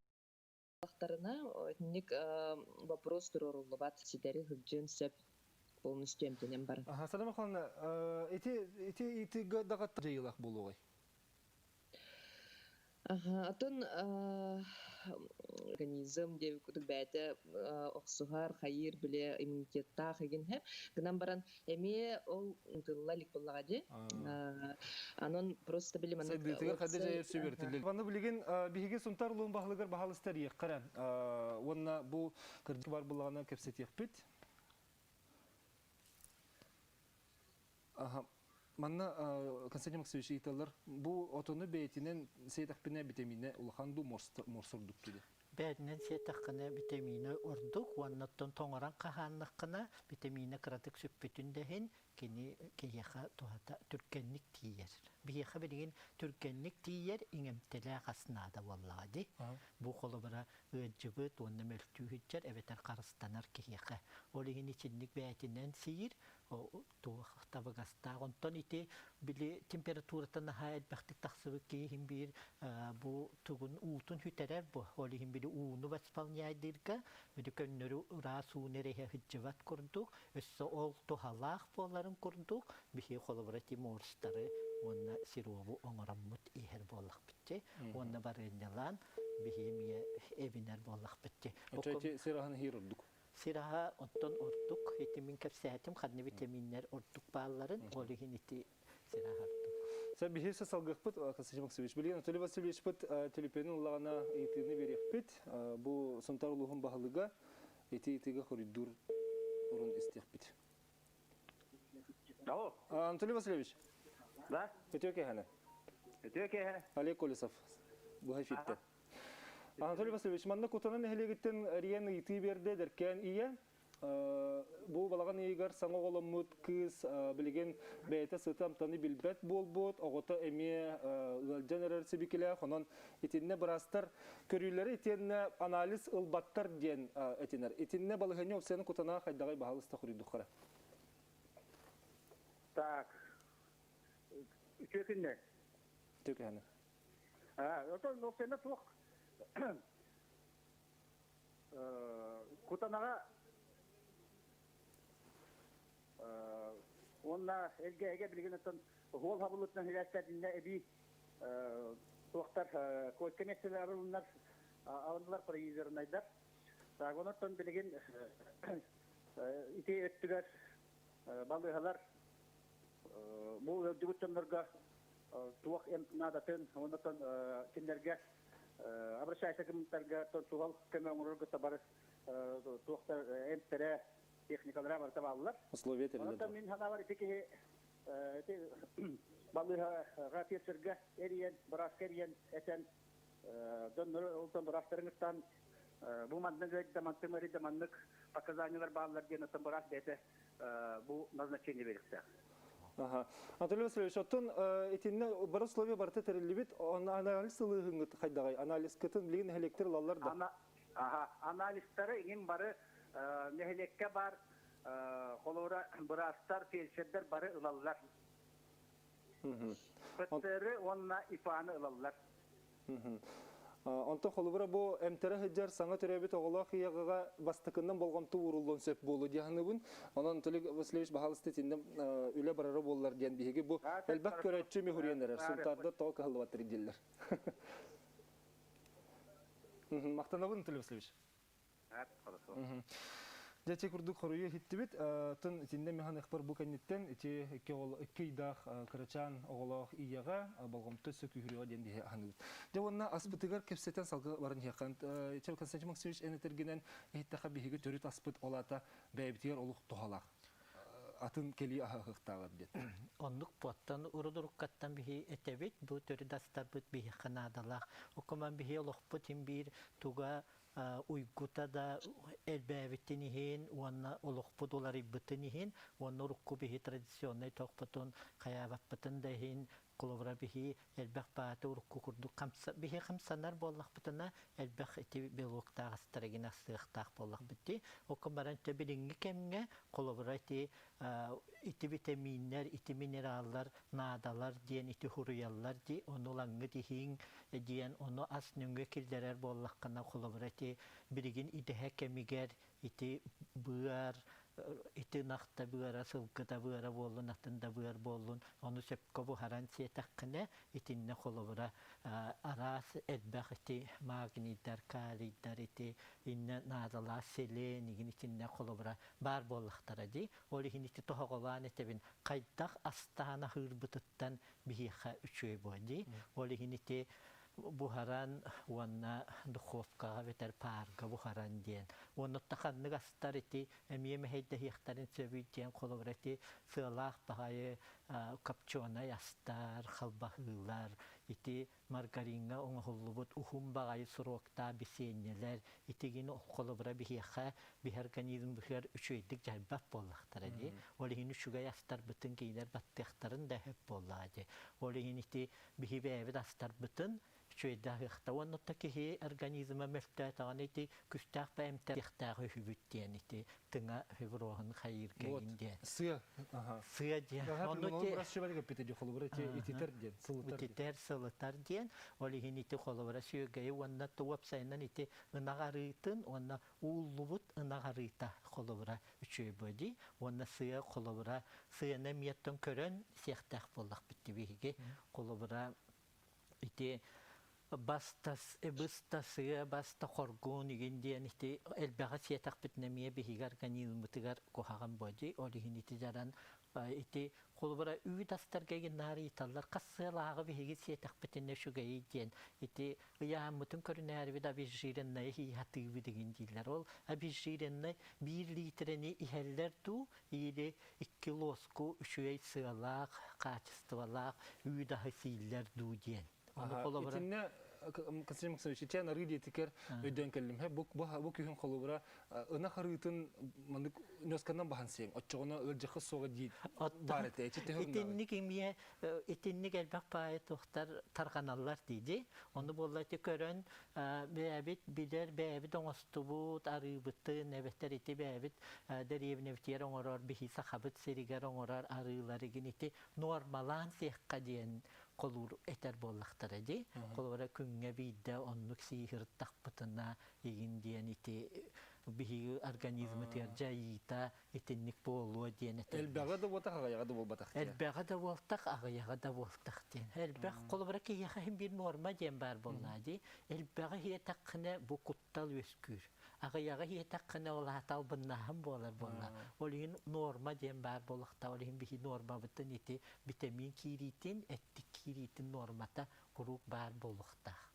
Тахтарына итинник вопрос туруоруллубат, ситэри сылдьыан сөп полностью эмтэнэн баран. Аха, Сада Михайловна, ити ити итигэ даҕатта дьайыылаах буолуоҕай? Атын организм диэбит курдук бэйэтэ охсуһар, хайыыр, били иммунитеттаах игин һэ. Гынан баран эмиэ ол ытылла илик буоллаҕа дии. Анон просто били маннык Сайдыытыгар хадда дьайар сүбэртиллэр. Манна билигин биһиги Сунтаар улуун баһылыгар баһалыста эрийэххэ уонна бу кырдьык бар буллаҕына кэпсэтиэхпит. Манна Константин Максимович ыйыталлар, бу отону бэйэтинэн сиэтэхпинэ битэмиинэ улахан дуу морс ордук дуу? Бэйэтинэн сиэтэххинэ битэмиинэ ордук уонна оттон тоҥорон хаһааннаххына битэмиинэ кыратык сүппүтүн да иһин кини киһиэхэ туһата түргэнник тиийэр. Биһиэхэ билигин түргэнник тиийэр иҥэмтэлээх ас наада буоллаҕа дии. Бу холобура ыалдьыбыт уонна мөлтүү сылдьар эбэтэр харыстанар киһиэхэ. Ол иһин итинник бэйэтинэн сиир, туох табыгастаах. Онтон ити били температурата наһаа элбэхтик тахсыбыт киһи иһин биир бу тугун уутун сүтэрэр бу. Ол иһин били ууну восполняйдыырга били көннөрү ыраас ууну эрэ иһэ сылдьыбат курдук, өссө ол туһалаах буоларын курдук биһи холобура тиморстары уонна сиробу оҥороммут иһэр буоллахпыт дии. Уонна барыанньалаан биһи эмиэ эбинэр буоллахпыт дии. Оччо сир аһын иһир ордук. Сир аһа оттон ордук, ити мин кэпсээтим, ханна витаминнэр ордук баалларын, ол иһин ити сир аһа ордук. Сэ биһи салгыахпыт, Константин Максимович. Билигин Анатолий Васильевичпыт төлөпүөнүн ыллаҕына ыйытыыны биэриэхпит. Бу Сунтаар улууһун баһылыга ити ыйытыыга хоруйдуур урун истиэхпит. Алло. Анатолий Васильевич. Да? Өтө кэһэне. Өтө кэһэне. Олег Колесов. Быһа эфирте. Анатолий Васильевич, манна Кутана нэһилиэгиттэн Риен ыйытыы биэрдэ, Дэркээн ийэ. Бу балаҕан ыйыгар ыйыгар саҥа оҕоломмут кыыс билигин бэйэтэ сыты амтаны билбэт буолбут, оҕото эмиэ ыалдьан эрэр сибикилээх, онон итиннэ быраастар көрүүлэри итиэннэ анализ ылбаттар диэн этинэр. Итиннэ балаһыанньа опцияны кутана хайдаҕай баһалыста хоруйдуххара. Так, үтүө күннэр. Үтүө күннэр. Отон опцияны туох Кутанаҕа уонна Элгээйигэ билигин оттон уол хабыллытынан сибээстэринэ эбии туохтар койка миэстэлэр арылыннар алыннылар произернайдар. Так, онон билигин ити өттүгэр балыыһалар бу ыалдьыбыт дьоннорго туох эмп наадатын, онон кинилэргэ обращайся кымтарга суһал көмө оҥорорго бары туохтар эмтэрэ техникалара барыта бааллар. Условия тэриллэр. Онон мин санаабар ити киһи ити балыыһаҕа фельдшергэ эрийэн, бырааска эрийэн этэн дьоннору олтон быраастарыҥыттан бу маннык ыйда мантым эрийдэ маннык показаниялар бааллар диэн оттон быраас бэйэтэ бу назначение берихтээх. Аха. Анатолий Васильевич, оттон итиннэ бары условия барыта тэриллибит, анализ ылыыһыҥҥыт хайдаҕай? Анализкытын билигин нэһилиэктэр ылаллар да? Аха, анализтары иҥин бары нэһилиэккэ баар холобура быраастар, фельдшердэр бары ылаллар. ПЦР уонна ИПАны ылаллар. Онтон холобура бу эмтэрэ сылдьар саҥа төрөөбүт оҕолоох ийэҕэ бастакыннан болҕомто ууруллуон сөп буолуо дии саныыбын. Онон Анатолий Васильевич баһаалыста итиннэ үлэ барара буоллар диэн биһиги бу элбэх көрөөччү мүһүрүйэн эрэр. Сунтаардар тоҕо кыһаллыбаттар дииллэр. Махтанабын Анатолий Васильевич. Дьэ, ити курдук хоруйу иһиттибит. Тын итиннэ механыхпар бу кэнниттэн ити икки ыйдаах кырачаан оҕолоох ийэҕэ болҕомто өссө күүһүрүөҕэ диэн биһи аһаныыбыт. Дьэ уонна аспытыгар кэпсэтэн салгыы баран иһиэххэ. Константин Максимович эн этэргинэн иһиттэххэ биһиги төрүт аспыт ол аата бэйэбитигэр олох туһалаах атын кэлии аһаһыахтааҕар диэн. Оннук буоттан урудуруккаттан биһи этэбит, бу төрүт астарбыт биһиэхэ наадалаах. Окуман биһи олохпут иһин биир туга уйгута да элбээбитин иһин уонна олохпут уларыйбытын иһин уонна урукку биһи традиционнай тохпутун хайаабаппытын да иһин холобура биһи элбэх бааты урукку курдук биһи хамсанар буоллахпытына элбэх ити белоктаах астарыгын астыахтаах буоллахпыт дии окко баран билиҥҥи кэмҥэ холобура ити ити витаминнэр ити минераллар наадалар диэн ити хуруйаллар дии ону ылаҥҥыт иһиҥ диэн ону ас нөҥүө киллэрэр буоллаххына холобура ити билигин идэһэ кэмигэр ити быар ити ынах да быара сылгы да быара буоллун атын да быар буоллун ону сөпкө буһаран сиэтэххинэ итиннэ холобура араас элбэх ити магнийдар калийдар ити иннэ наадалаах селен игин итиннэ холобура баар буоллахтара дии ол иһин ити тоһоҕолоон этэбин хайдах астаан аһыырбытыттан биһиэхэ үчүгэй буо дии. Ол иһин ити буһаран уонна духовкаҕа эбэтэр паарга буһаран диэн. Уонна ханнык астар ити эмиэ мэһэйдэһиэхтэрин сөбүй диэн холобура ити сыалаах баҕайы копченый астар, халбаһыылар, ити маргариҥҥа оҥоһуллубут уһун баҕайы суроктаах бисиэнньэлэр итигин холобура биһиэхэ биһи организмбытыгар үчүгэйдик дьайбат буоллахтара дии. Ол иһин үчүгэй астарбытын кинилэр баттыахтарын да сөп буоллаҕа дии. Ол иһин ити биһи бэйэбит астарбытын үчүгэйдик аһыахта уонна киһи организма мөлтөөтөҕүнэ ити күстээх бэйэмтэриэхтээх үһүбүт диэн ити тыҥа фиброһын хайыырга диэн. Сыа. Сыа диэн. Онно ти холобура ититэр диэн, сылытар. Ититэр, сылытар диэн. Ол иһин ити холобура сүөгэйи уонна уопсайынан ити ынах арыытын уонна ууллубут ынах арыыта холобура үчүгэй дии. Уонна сыа холобура сыаны эмиэттэн көрөн сиэхтээх буоллахпыт биһиги. Холобура ити бастас быста сыа баста хоргуун игин диэн ити элбэҕи сиэтэхпитинэ эмиэ биһиги организммытыгар куһаҕан буо ол иһин ити дьаран ити холобура үүт астарга игин ыйыталлар хас сыалааҕы биһиги сиэтэхпитинэ үчүгэйий диэн ити ыйааммытын көрүнээрибит обезжиренное иһатыыбыт игин дииллэр ол обезжиренный биир литрени иһэллэр дуу или икки лоску үчүгэй сыалаах хаачыстыбалаах үүт аһы сииллэр дуу диэн Итиннэ Константин Максимович, ичээн арыы диэтикер өйдөөн кэллим. Бу бу күһүн холобура ынах арыытын маннык ньосканан баһан сиэҥ. Оччоҕуна ыалдьахха суоҕа дии баар этэ. Эчи төһө Итинник эмиэ итинник элбэх баайы туохтар тарҕаналлар дии. Ону буолла ити көрөн бэйэбит билэр бэйэбит оҥостубут арыыбытын эбэтэр ити бэйэбит дэриэбинэбитигэр оҥорор биһи сахабыт сиригэр оҥорор арыыларыгын ити нуормалаан сиэххэ диэн холуур этэр буоллахтара дии. Холобура күҥҥэ биирдэ оннук сииһыртахпытына игин диэн ити биһиги организмытыгар дьайыыта итинник буолуо диэн этэллэр. Элбэҕи да буолтах, аҕыйаҕа да буолбатах диэн. Элбэҕи да буолтах, аҕыйаҕа да буолтах диэн. Элбэх холобура киһиэхэ иһин биир нуорма диэн баар буоллаа дии. Элбэҕи иһиэтэххинэ бу куттал үөскүүр. Аҕыйаҕы иһиэтэххинэ ол аата албыннааһын буолар буолла. Ол иһин нуорма диэн баар буолуохтаах. Ол иһин биһи нуормабытын ити витамин киириитин, эттик киириитин нуормата куруук баар буолуохтаах.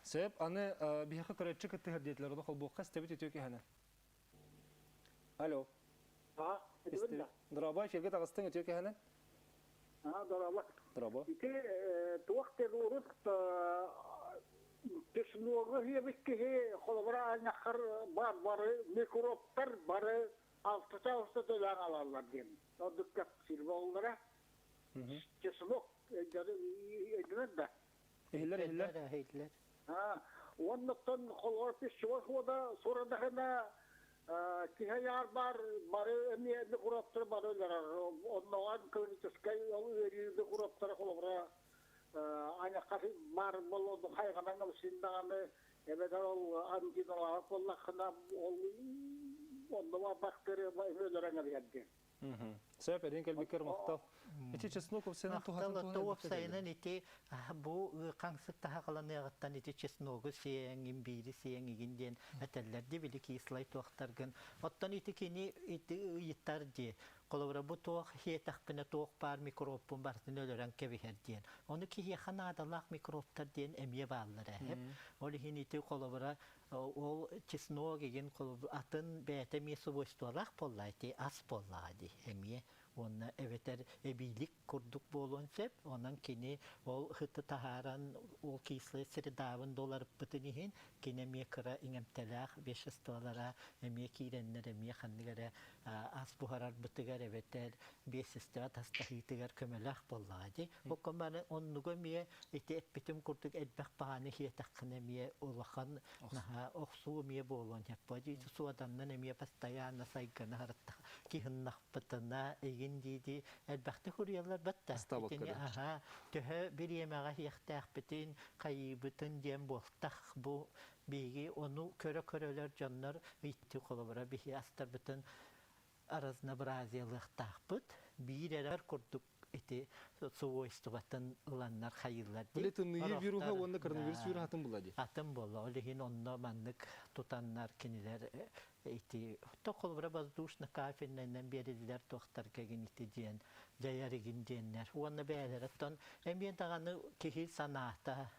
Сөп, аны биһиэхэ көрөөччү кыттыһар диэтилэр, ону холбуохха истэбит үтүө киһини. Алло. А, Истэбит. Дорообо, эфиргэ таҕыстыҥ үтүө киһини. А, дорообо. Дорообо. Ити туох диэн урут чесногу сиэбит киһи холобура анньаххар бар бары микробтар бары алтата-алтата төлөөн алаллар диэн. Ордук кэпсиир буоллара. Чеснок өйдөнөр да. Иһиллэр, иһиллэр. Иһиллэр. Оннуктан холобура пищевой хода сурадаһына киһи айаар бар бары эмиэ микробтар бары өлөрөр. Онноҕон клиническай ол ыарыы микробтара холобура аньакка баар боллону хайҕанан ылсин даҕаны эбэтэр ол ангиналаах буоллаххына ол онно бактерия өлөрөн эбиһэр диэн. Сөп, эрин кэлбиккэр махтал. Ити чеснок уопсайынан туһатын Махтал, уопсайынан ити бу хаҥсык таһаҕаланыаҕыттан ити чесногу сиэҥ, имбиири сиэҥ игин диэн этэллэр ди били кислай туохтаргын. Оттон ити кини ити ыйытар ди. Холобура бу туох хиэтэхпинэ туох баар микробпун барытын өлөрөн кэбиһэр диэн. Ону киһиэхэ наадалаах микробтар диэн эмиэ бааллар эһэп. Ол иһин ити холобура ол чеснок игин атын бэйэтэ эмиэ свойстволаах буолла ити ас буоллаҕа дии эмиэ уонна эбэтэр эбиилик курдук буолуон сөп онон кини ол ыты таһааран ол кислый средаабын доларыппытын иһин кини эмиэ кыра иҥэмтэлээх веществолара эмиэ киирэннэр эмиэ ханнык эрэ ас буһарарбытыгар эбэтэр биэссэстэҕэ тастаһыытыгар көмөлөөх буоллаҕа дии. Букка бары оннугу эмиэ ити эппитим курдук элбэх баҕаны иһиэтэххинэ эмиэ улахан наһаа охсуу эмиэ буолуон сөп. Дии суоданнан эмиэ постоянно сайганы харыттах киһиннахпытына игин дии-дии элбэхтик уруйаллар батта. Итини аха төһө бириэмэҕэ иһиэхтээхпитин, хайыыбытын диэн буолтах бу биһиги ону көрө-көрөлөр дьоннор ити холобура биһи астарбытын разнообразиялыахтаахпыт. Биир эрэр курдук ити свойствотын ыланнар хайыыллар дии. Били тымныйыы вируһа уонна коронавирус вируһа атын буолла дии. Атын буолла. Ол иһин онно маннык тутаннар кинилэр ити холобура воздушно-кафельнайынан биэриллэр туохтарга ити диэн дьайар игин диэннэр. Уонна бэйэлэриттэн эмиэ даҕаны киһи санаата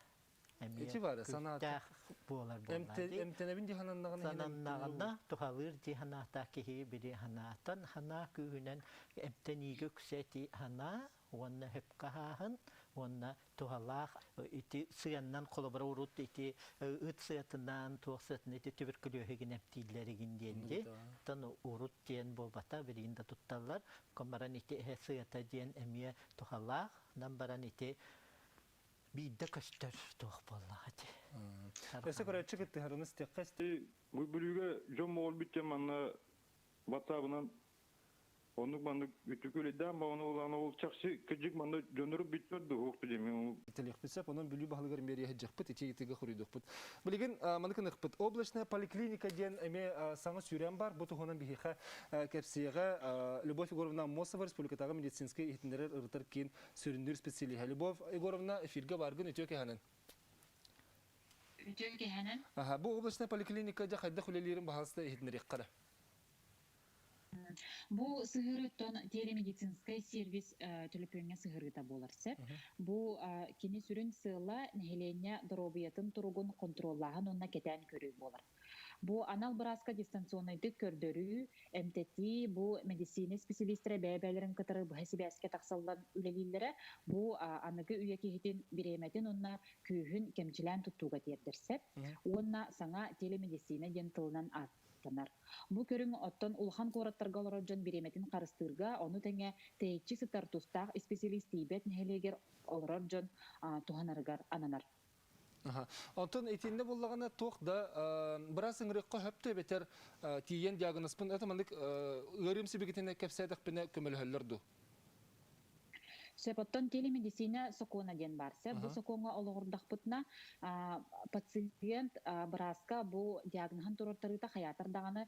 эмиэ Ити бары санаата буолар буолла. Эмтэнэбин дии сананнаҕына сананнаҕына туһалыыр дии санаата киһи били санаатан санаа күүһүнэн эмтэниигэ үксэти санаа уонна хөпкө аһааһын уонна туһалаах ити сыаннан холобура урут ити ыт сыатынан туох сыатын ити түбүркүлүөһүгүн эмтииллэригин диэн ди тон урут диэн буолбата билигин да тутталлар баран ити эһэ сыата диэн эмиэ туһалаах нам баран ити биирдэ көстөр туох буоллаҕа ити. Өссө көрөөччү кыттыһарын истиэххэ Бу бүлүүгэ дьон моҕол бүттэ манна ватсабынан оннук маннык үтүкүлэйдээн баҕаны улаана ол чахчы кырдьык манна дьоннору бүттэр дуһуох билимин Телехпит сөп, онон Бүлүү баһылыгар мэрия сылдьыахпыт, ити итигэ хоруйдуохпут. Билигин маны кыныхпыт. Облачная поликлиника диэн эмиэ саҥа сүүрэн бар. Бу туһунан биһиэхэ кэпсиэҕэ Любовь Егоровна Аммосова, республикатааҕы медицинскэй иһитиннэрэр ырытар киин сүрүннүүр специалиһа. Любовь Егоровна, эфиргэ бааргын үтүө кэһэнэн. Үтүө кэһэнэн. Аха, бу облачная поликлиника дьэ хайдах үлэлиирин баһаалыста иһитиннэриэххэ эрэ. Бу сыһыарыттан телемедицинскэй сервис төлөпүөҥҥэ сыһыарыыта буолар сөп. Бу кини сүрүн сыала нэһилиэнньэ доруобуйатын туругун хонтуруоллааһын уонна кэтээн көрүү буолар. Бу анал бырааска дистанционнайдык көрдөрүү, эмтэтии, бу медицина специалистэрэ бэйэ-бэйэлэрин кытары быһа сибээскэ тахсаллан үлэлииллэрэ, бу аныгы үйэ киһитин бириэмэтин уонна күүһүн кэмчилээн туттууга тиэрдэр сөп. Уонна саҥа телемедицина диэн тылынан ааттанар. Бу көрүҥ оттон улахан куораттарга олорор дьон бириэмэтин харыстыырга, ону тэҥэ тэйиччи сытар тустаах исписэлиис тиийбэт нэһилиэгэр олорор дьон туһанарыгар ананар. Онтон итиннэ буллаҕына туох да быраас ыҥырыахха сөптө эбэтэр тиийэн диагнозпын это маннык ыарыым сибикитинэ кэпсээтэхпинэ көмөлөһөллөр дуу? Сөп, оттон телемедицина сокуона диэн баар. Сөп, бу сокуоҥҥа олоҕурдахпытына, пациент бырааска бу диагноһын туруортарыыта хайаатар даҕаны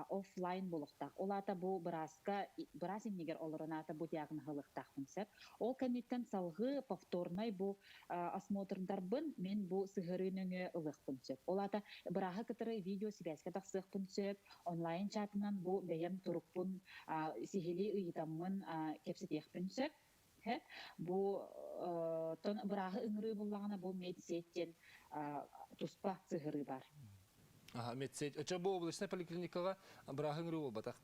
офлайн буолуохтаах. Ол аата бу бырааска быраас иннигэр олорон аата бу диагноһы ылыахтаахпын сөп. Ол кэнниттэн салҕыы повторнай бу осмотрдарбын мин бу сыһыарыы нөҥүө ылыахпын сөп. Ол аата бырааһы кытары видео сибээскэ тахсыахпын сөп, онлайн чатынан бу бэйэм турукпун сиһилии ыйытаммын кэпсэтиэхпин сөп. Бу тон бырааһы ыҥырыы буллаҕына бу медсеть диэн туспа сыһырыы бар. Аха, медсеть. Очо бу областной поликлиникаҕа бырааһы ыҥырыы буолбатах.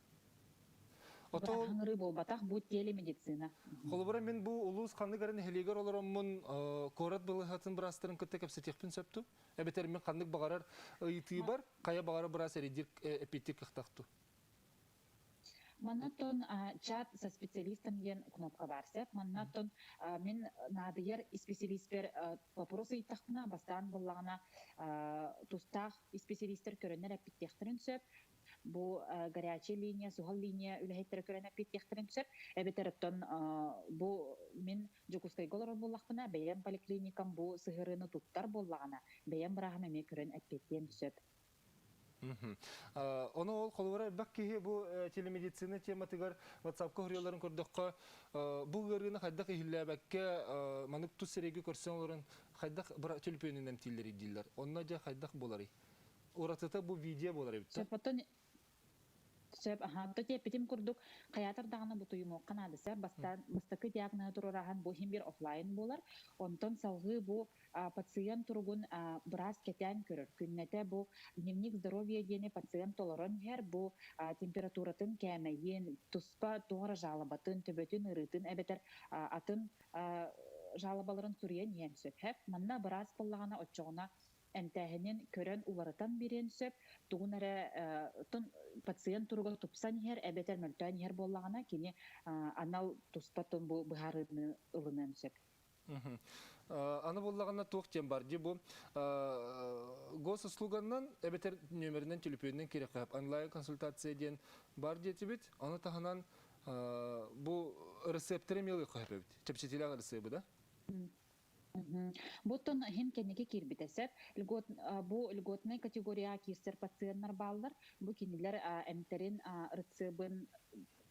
Ото ыҥырыы буолбатах, бу телемедицина. Холобура мин бу улуус ханнык эрэ нэһилиэгэр олороммун куорат балыыһатын быраастарын кытта кэпсэтиэхпин сөп дуу? Эбэтэр мин ханнык баҕарар ыйытыыбар хайа баҕарар быраас эрийдир эппиэттиир кыахтаах дуу? Манна чат со специалистом диэн кнопка баар сөп. Манна мин наадыйар исписэлииспэр вопрос ыйыттахпына, бастаан буллаҕына тустаах исписэлиистэр көрөннөр эппиттиэхтэрин сөп. Бу горячая линия, суһал линия үлэһиттэрэ көрөн эппиттиэхтэрин сөп. Эбэтэр оттон бу мин Дьокуускайга олорор буоллахпына, бэйэм поликлиникам бу сыһыарыыны туттар буоллаҕына, бэйэм бырааһым эмиэ көрөн эппиэттиэн сөп. Ону ол холобура элбэх киһи бу телемедицина тематыгар WhatsApp-ка хоруйаларын көрдөххө, бу ыарыыны хайдах иһиллээбэккэ, маннык тус сирэйгэ көрсөн олорон хайдах төлөпүөнүнэн эмтииллэрий дииллэр. Онно дьэ хайдах буоларый? Уратыта бу видео буолар эбит. Сөп, оттон сөп, аха, то тиэппитим курдук, хайаатар даҕаны бутуйумуохха наада сөп. Бастаан бастакы диагноһы туруораһан бу иһин биир офлайн буолар. Онтон салгыы бу пациент туругун быраас кэтээн көрөр. Күннэтэ бу дневник здоровья диэни пациент толорон иһэр, бу температуратын кээмэйин, туспа туох эрэ жалобатын, төбөтүн ыарыытын эбэтэр атын жалобаларын суруйан иһиэн сөп. Манна быраас буоллаҕына оччоҕуна эмтээһинин көрөн уларытан биэриэн сөп, тугун эрэ пациент туруга тупсан иһэр эбэтэр мөлтөөн иһэр буоллаҕына, кини анал туспа тон бу быһаарыыны ылыныан сөп. Аны буллаҕына туох диэн бар дии бу госуслуганнан эбэтэр нүөмэринэн төлөпүөнүнэн киириэххэ онлайн консультация диэн бар диэтибит. Ону таһынан бу ырысыаптары эмиэ ылыахха сөп эбит. Чэпчэтиилээх ырысыабы да? Буттан иһин кэнники киирбитэ сөп. Льгот, бу льготнай категорияҕа киирсэр пациеннар бааллар. Бу кинилэр эмтэрин рецебын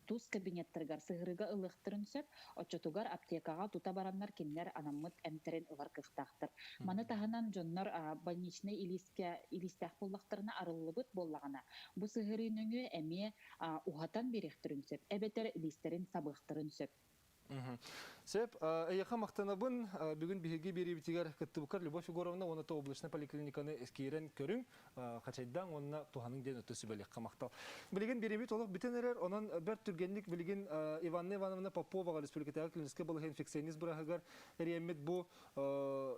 тус кабинеттарыгар сыһырыга ылыахтарын сөп. Оччотугар аптекаҕа тута бараннар кинилэр анаммыт эмтэрин ылар кыахтаахтар. Маны таһынан дьоннор больничнай илиискэ илиистээх буоллахтарына арыллыбыт буоллаҕына, бу сыһырыы нөҥүө эмиэ уһатан биэриэхтэрин сөп, эбэтэр илиистэрин сабыахтарын сөп. Сөп, эйиэхэ махтанабын. Бүгүн биһиги биэриибитигэр кыттыбыккар Любовь Егоровна уонна облачнай поликлиниканы киирэн көрүҥ, хачайдаҥ уонна туһаныҥ диэн өттө сүбэлиэххэ махтал. Билигин биэриибит олох бүтэн эрэр, онон бэрт түргэнник билигин Иванна Ивановна Поповаҕа республикатааҕы клиническэй балыыһа инфекционист бырааһыгар эрийэммит бу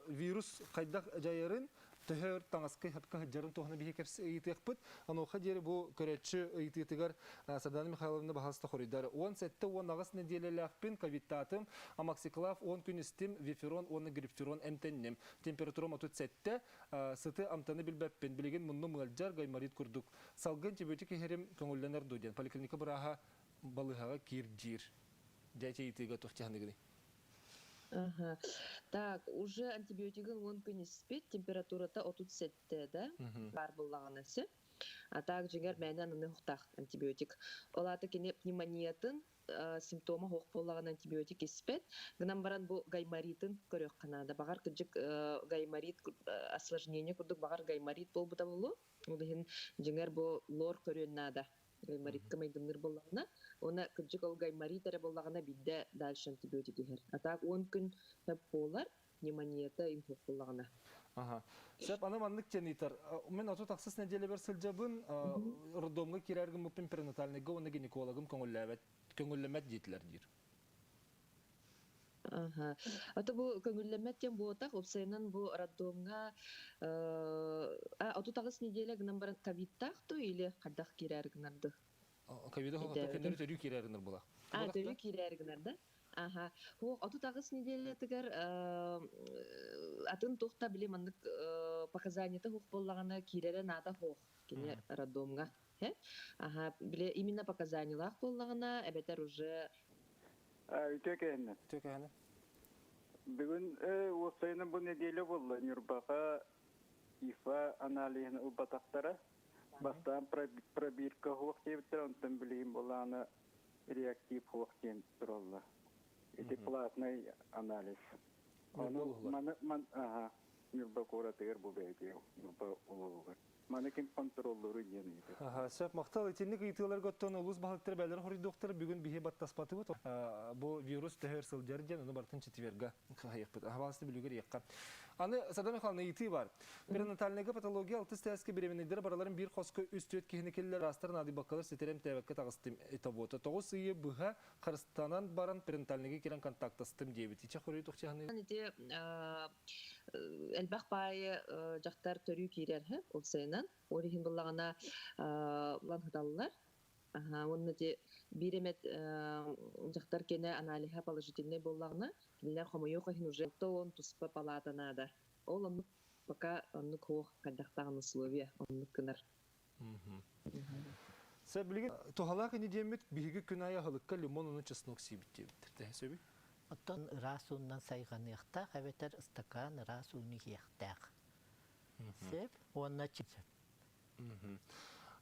вирус хайдах дьайарын, төһө өр таҥаска сөпкө сылдьарын туһунан биһи ыйытыахпыт. Онуоха диэри бу көрөөччү ыйытыытыгар Сардана Михайловна баһаста хоруйдар. 17-18 нэдиэлэлээхпин, ковидтаатым, амоксиклав 10 күн истим, виферон уонна грипферон эмтэнним. Температурам 37, сыты амтаны билбэппин, билигин муннум ыалдьар, гайморит курдук. Салгын антибиотик иһэрим көҥүллэнэр дуо диэн поликлиника бырааһа балыыһаҕа киир диир. Дьэ, ыйытыыга туох дьаһаныгыный? Ага. Так, уже антибиотигын 10 күн испит, температурата 37 да, баар буоллаҕына сөп. А так дьиҥэр мээнэ аныны уохтаах антибиотик. Ол аата кини пневмониятын симптома суох буоллаҕына антибиотик испэт. Гынан баран бу гайморитын көрүөххэ наада. Баҕар кырдьык гайморит осложнение курдук баҕар гайморит буолбута буолуо. Ол иһин дьиҥэр бу лор көрүөн наада. Гайморитка майгынныыр буоллаҕына, уонна кырдьык ол гайморит эрэ буоллаҕына биирдэ дальше антибиотик иһэр. А так 10 күн сөп буолар, пневмонията им суох буоллаҕына. Аха. Сөп, аны маннык диэн ыйтар. Мен 36 нэдиэлэбэр сылдьабын, роддомҥа киирэр гыммыппын перинатальныйга уонна гинекологым көҥүллээбэт, көҥүллэммэт диэтилэр диир. Аха. Ото бу көҥүллэммэт диэн буотах, уопсайынан бу роддомҥа 38 неделя гынан баран ковидтаах дуу или хайдах киирээри гынар дуу? Ковида Өйдөөбөтүм. көннөрү төрүү киирэр гынар була. А, Буолах төрүү да? киирээри гынар да? Аха. Хуох 38 неделятыгар атын туох да били маннык показаниета хуох буоллаҕына киирэрэ наада хуох кини роддомҥа. Аха, били именно показаниелаах буоллаҕына эбэтэр уже Үтүө кэһиннэ. Үтүө кэһинэ. Бүгүн уопсайынан бу нэдиэлэ буолла Ньурбаҕа ИФА аналиһын ылбатахтара. Бастаан пробирка суох диэбиттэрэ, онтон билигин былаана реактив суох диэн тураллар. Ити платный анализ. Ону маны ман аха Ньурба куоратыгар бу бэйэтигэр Ньурба улууһугар. Маны ким контроллууруй диэн ыйытар. Аха, сөп махтал. Итинник ыйытыыларга оттон улуус баһылыктара бэлэр хоруйдуохтара. Бүгүн биһи баттаспатыбыт. Бу вирус төһөр сылдьар диэн, ону барытын четверга хаһыйыахпыт. Аһабаалысты бүлүгэр иэххэ. Аны Сада Михайловна ыйытыы бар. Перинатальныйга патология алтыс тээскэ беременныйдары бараларын биир хоско үс-түөрт киһини киллэр астар наадыйбаккалар ситэрэ эмтээбэккэ таҕыстым этобуота. 9 ыйы быһа харыстанан баран перинатальныйга киирэн контактастым диэбит. Ичэ хоруй тухчаһаны Ити элбэх баайы дьахтар төрүү киирэр уопсайынан. Ол иһин буллаҕына лан хыталлар. Уонна ити биир эмэт дьахтар кэнэ аналиһа положительный буоллаҕына, кинилэр хомойуох иһин уже он туспа палата наада. Ол оннук пока оннук хуох хайдахтаах условия оннук гынар. Сэ билигин туһалаах ини диэммит биһиги күн аайы аһылыкка лимон уонна чеснок сиибит диэбиттэр. Тэһэ сөбүй? Оттон ыраас ууннан сайҕаныахтаах эбэтэр ыстакаан ыраас ууну иһиэхтээх. Сөп уонна сөп.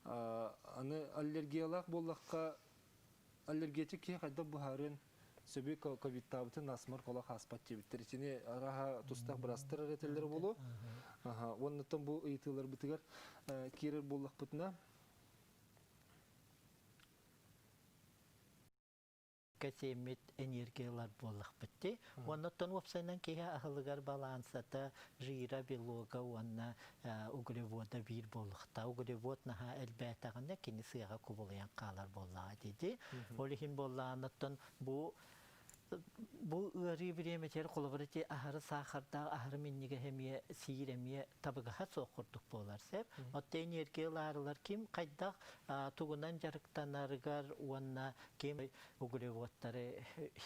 Аны аллергиялаах буоллахха аллергетик киһи хайдах быһаарыан сөбүй ковидтаабытын насморк олох ааспат диэбиттэр. Итини араха тустаах быраастар эрэ этэллэрэ буолуо. Уоннаттан бу ыйытыыларбытыгар киирэр буоллахпытына кэсиэммит энергиялар буоллахпыт дии. Уонна оттон уопсайынан киһи аһылыгар балансата, жира, белога уонна углевода биир буолуохтаах. Углевод наһаа элбээтэҕинэ кини сыаҕа кубулуйан хаалар буоллаҕа дии. Ол иһин буоллаҕына оттон бу бу ыарыы бириэмэтигэр холобур ити аһары саахардаах аһары минньигэс эмиэ сиир эмиэ табыгаһа суох курдук буолар сөп. Оттон энергия ылаарылар ким хайдах тугунан дьарыктанарыгар уонна ким углеводтары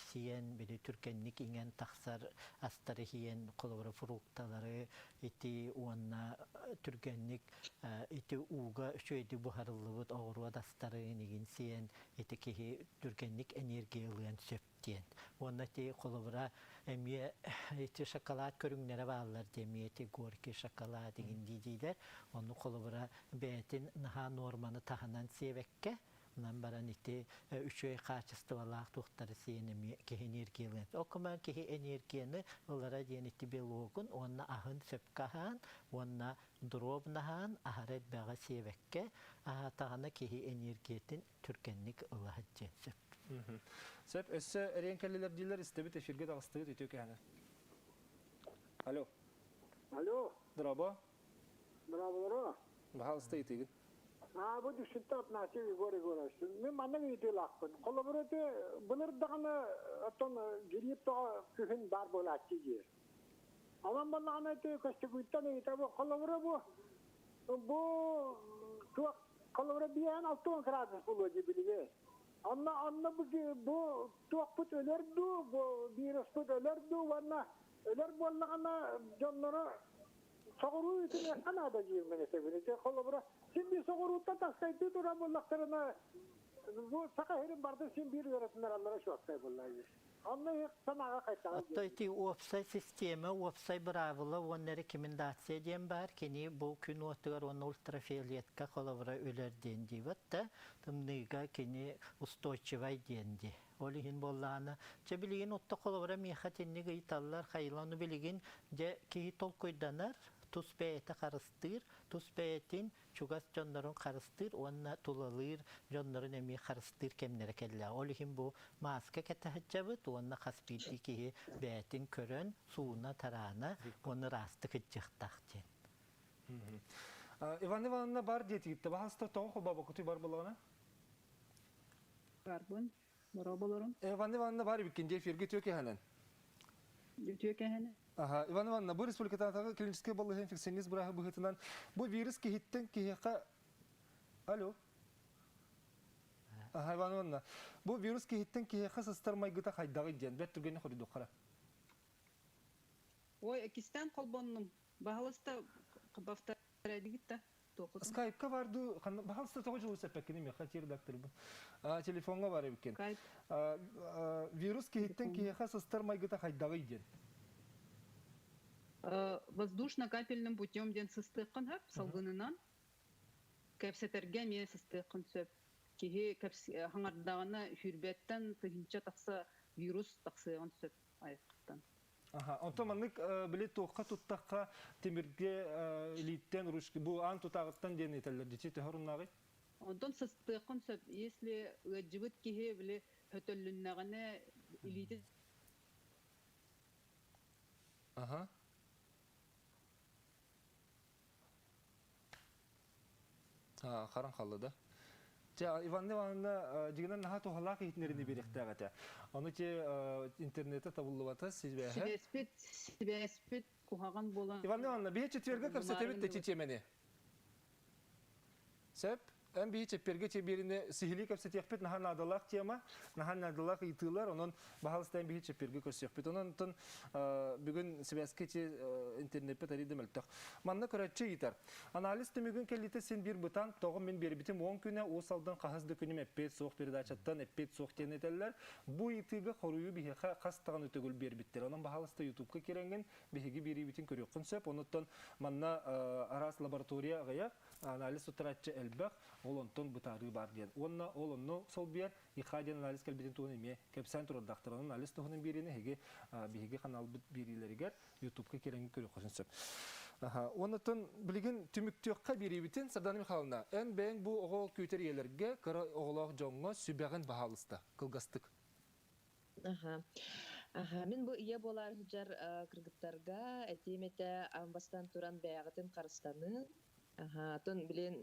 сиэн били түргэнник иҥэн тахсар астары иһиэн холобура фрукталары ити уонна түргэнник ити ууга үчүгэйдик буһарыллыбыт оҕуруот астарын игин сиэн ити киһи түргэнник энергия ылыан сөп диэн. Уонна ити холобура эмиэ ити шоколад көрүҥнэрэ бааллар диэн эмиэ ити горький шоколад игин дии-диилэр. Ону холобура бэйэтин наһаа нуорманы таһынан сиэбэккэ Онон баран ити үчүгэй хаачыстыбалаах туохтары сиэн эмиэ киһи энергиялыан. Ол киһи энергияны ылара диэн ити белогун уонна аһын сөпкө аһаан уонна дробнаһаан аһара элбэҕи сиэбэккэ аһаатаҕына киһи энергиятын түргэнник ыла сылдьыан сөп. Сөп, өссө эриэн кэллилэр дииллэр, истэбит эфиргэ таҕыстыгыт үтүө кэһэни. Алло. Алло. Дорообо. Браво. Баһаалыста ыйытыыгын. Аабы дүшүттэ Афанасьев Егор Егорович. Мин маннык ыйытыылаахпын. Холобур ити былыр даҕаны оттон грипп тоҕо күһүн баар буолааччы дии. Онон буоллаҕына ити көстүкүүттэн ыйытабын. Холобура бу бу туох холобура биэһэн 60 градус буолуо дии билигин. Онно онно бу бу туохпут өлөр дуу, бу вируспут өлөр дуу уонна өлөр буоллаҕына дьонноро соҕуруу үтүмүөххэ наада диир этэбин. Ити холобура син биир соҕурууттан таскайдыы турар буоллахтарына бу саха сирин барды син биир ыаратыннараллара чуолкай буолла. Онно санааҕа хайтаҕа Отто ити уопсай система, уопсай быраабыла уонна рекомендация диэн баар. Кини бу күн уотугар уонна ультрафиолетка холобура өлөр диэн диибэт да, тымныыга кини устойчивай диэн ди. Ол иһин буоллаҕына, чэ билигин отто холобура миэхэ итинник ыйыталлар, хайылан билигин дьэ киһи толкуйданар, тус бэйэтэ харыстыыр, тус бэйэтин чугас дьоннорун харыстыыр уонна тулалыыр дьоннорун эмиэ харыстыыр кэмнэрэ кэллэ. Ол иһин бу мааска кэтэ сылдьабыт уонна хас биирдии киһи бэйэтин көрөн, сууна-тараана уонна ыраастык сылдьыахтаах диэн. Иван Ивановна бар диэтигитте баһаста тоҕо холбообоккутуй бар буоллаҕына? Барбын. Бороболорун. Иван Ивановна бар эбиккин дии эфиргэ үтүө кэһэнэн. Үтүө кэһэнэ. Аха, Иван Ивановна, бу республикатааҕы клиническэй балыыһа инфекционист бырааһы быһыытынан бу вирус киһиттэн киһиэхэ Алло. Аха, Иван Ивановна, бу вирус киһиттэн киһиэхэ сыстар майгыта хайдаҕый диэн бэрт түргэнник хоруйдуоххара. Ой, кистэн холбоннум. Баһалыста повторядигит да. Скайпка бар дуу, баһалыста тоҕо дьулус эппэккини миэхэ ти редакторбын. Телефоҥҥа бар эбиккин. Вирус киһиттэн киһиэхэ сыстар майгыта хайдаҕый диэн. Воздушно-капельным путем диэн сыстыаххын сөп, салгынынан. Кэпсэтэргэ эмиэ сыстыаххын сөп. Киһи хаҥардаҕына сүүрбэттэн тыһыынча тахса вирус тахсыаҕын сөп айаххыттан. Аха, онтон маннык били туохха туттахха тимиргэ илииттэн ручка бу аан тутааҕыттан диэн этэллэр дичи төһө оруннааҕый? Онтон сыстыаххын сөп. Если ыалдьыбыт киһи били хөтөллүннэҕинэ илиитин Аха. Харан халла да. Чэ, Иван Ивановна дьигинэн наһаа туһалаах иһитиннэриини биэриэхтээх этэ. Ону те интернете табыллыбата сибээһэ. Сибээспит, сибээспит куһаҕан буолан. Иван Ивановна, биһи четвергэ кэпсэтэбит да тиэмэни. Сөп. Эн биһи чэппиэргэ чэбиэрини сиһилии кэпсэтиэхпит наһаа наадалаах тема, наһаа наадалаах ыйытыылар, онон баһалыстаан биһи чэппиэргэ көрсүөхпүт. Онон онтон бүгүн сибээскэ интернеппит арыйда мөлтөх. Манна көрөөччү ыйытар. Анализ түмүгүн кэллитэ син биир бытаан, тоҕо мин биэрбитим 10 күнэ Уус Алдан хаһыс да күнүм эппиэт суох передачаттан эппиэт суох диэн этэллэр. Бу ыйытыыга хоруйу биһиэхэ хас даҕаны төгүл биэрбиттэр. Онон баһаалыста Ютубка киирэҥҥин биһиги биэриибитин көрүөххүн сөп. Онуттан манна араас лаборатория аҕыйах, анализ туттарааччы элбэх, ол онтон бытаарыы баар диэн. Уонна ол онну солбуйар ИХА диэн анализ кэлбитин туһунан эмиэ кэпсээн турардаахтар. Онон анализ туһунан биэриини эһиги биһиги ханаалбыт биэриилэригэр Ютубка киирэҥҥин көрүөххүтүн сөп. Оннуттан билигин түмүктүөххэ биэриибитин, Сардана Михайловна, эн бэйэҥ бу оҕо күүтэр ийэлэргэ, кыра оҕолоох дьоҥҥо сүбэҕин баһаалыста, кылгастык. Аха. Аха, мин бу ийэ буолаар сылдьар кыргыттарга этиим этэ, аан бастаан туран бэйэҕитин харыстаныы, Аһаа, оттон билин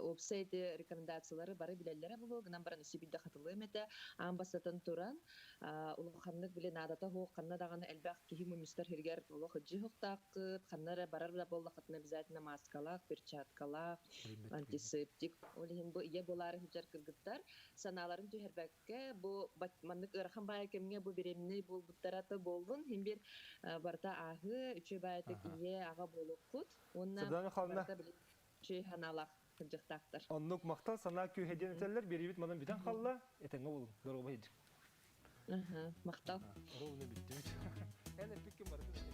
уопсай ити рекомендациялары бары билэллэрэ буолуо, гынан баран өссө биирдэ хатылыам этэ. Аан бастатан туран, улаханнык били наадата суох ханна даҕаны элбэх киһи мунньустар сиригэр олох илдьи суохтааххыт, ханна эрэ барар да буоллаххытына обязательно мааскалаах, перчаткалаах, антисептик. Ол иһин бу ийэ буолаары сылдьар кыргыттар санааларын түһэрбэккэ, бу маннык ыарахан баайы кэмҥэ бу беременнэй буолбуттара да буоллун, иһин биир барыта ааһыы, үчүгэй баайытык ийэ, аҕа буолуоххут. Уонна Сардана Михайловна. барыта били үчүгэй санаалаах сылдьыахтаахтар. Оннук махтал санаа күүһэ диэн этэллэр. Биэриибит манан бүтэн хаалла. Этэҥҥэ буолуҥ. Доруобай сылдьыҥ. Махтал. Ровно бүттүбүт. Эн эппиккин барытын.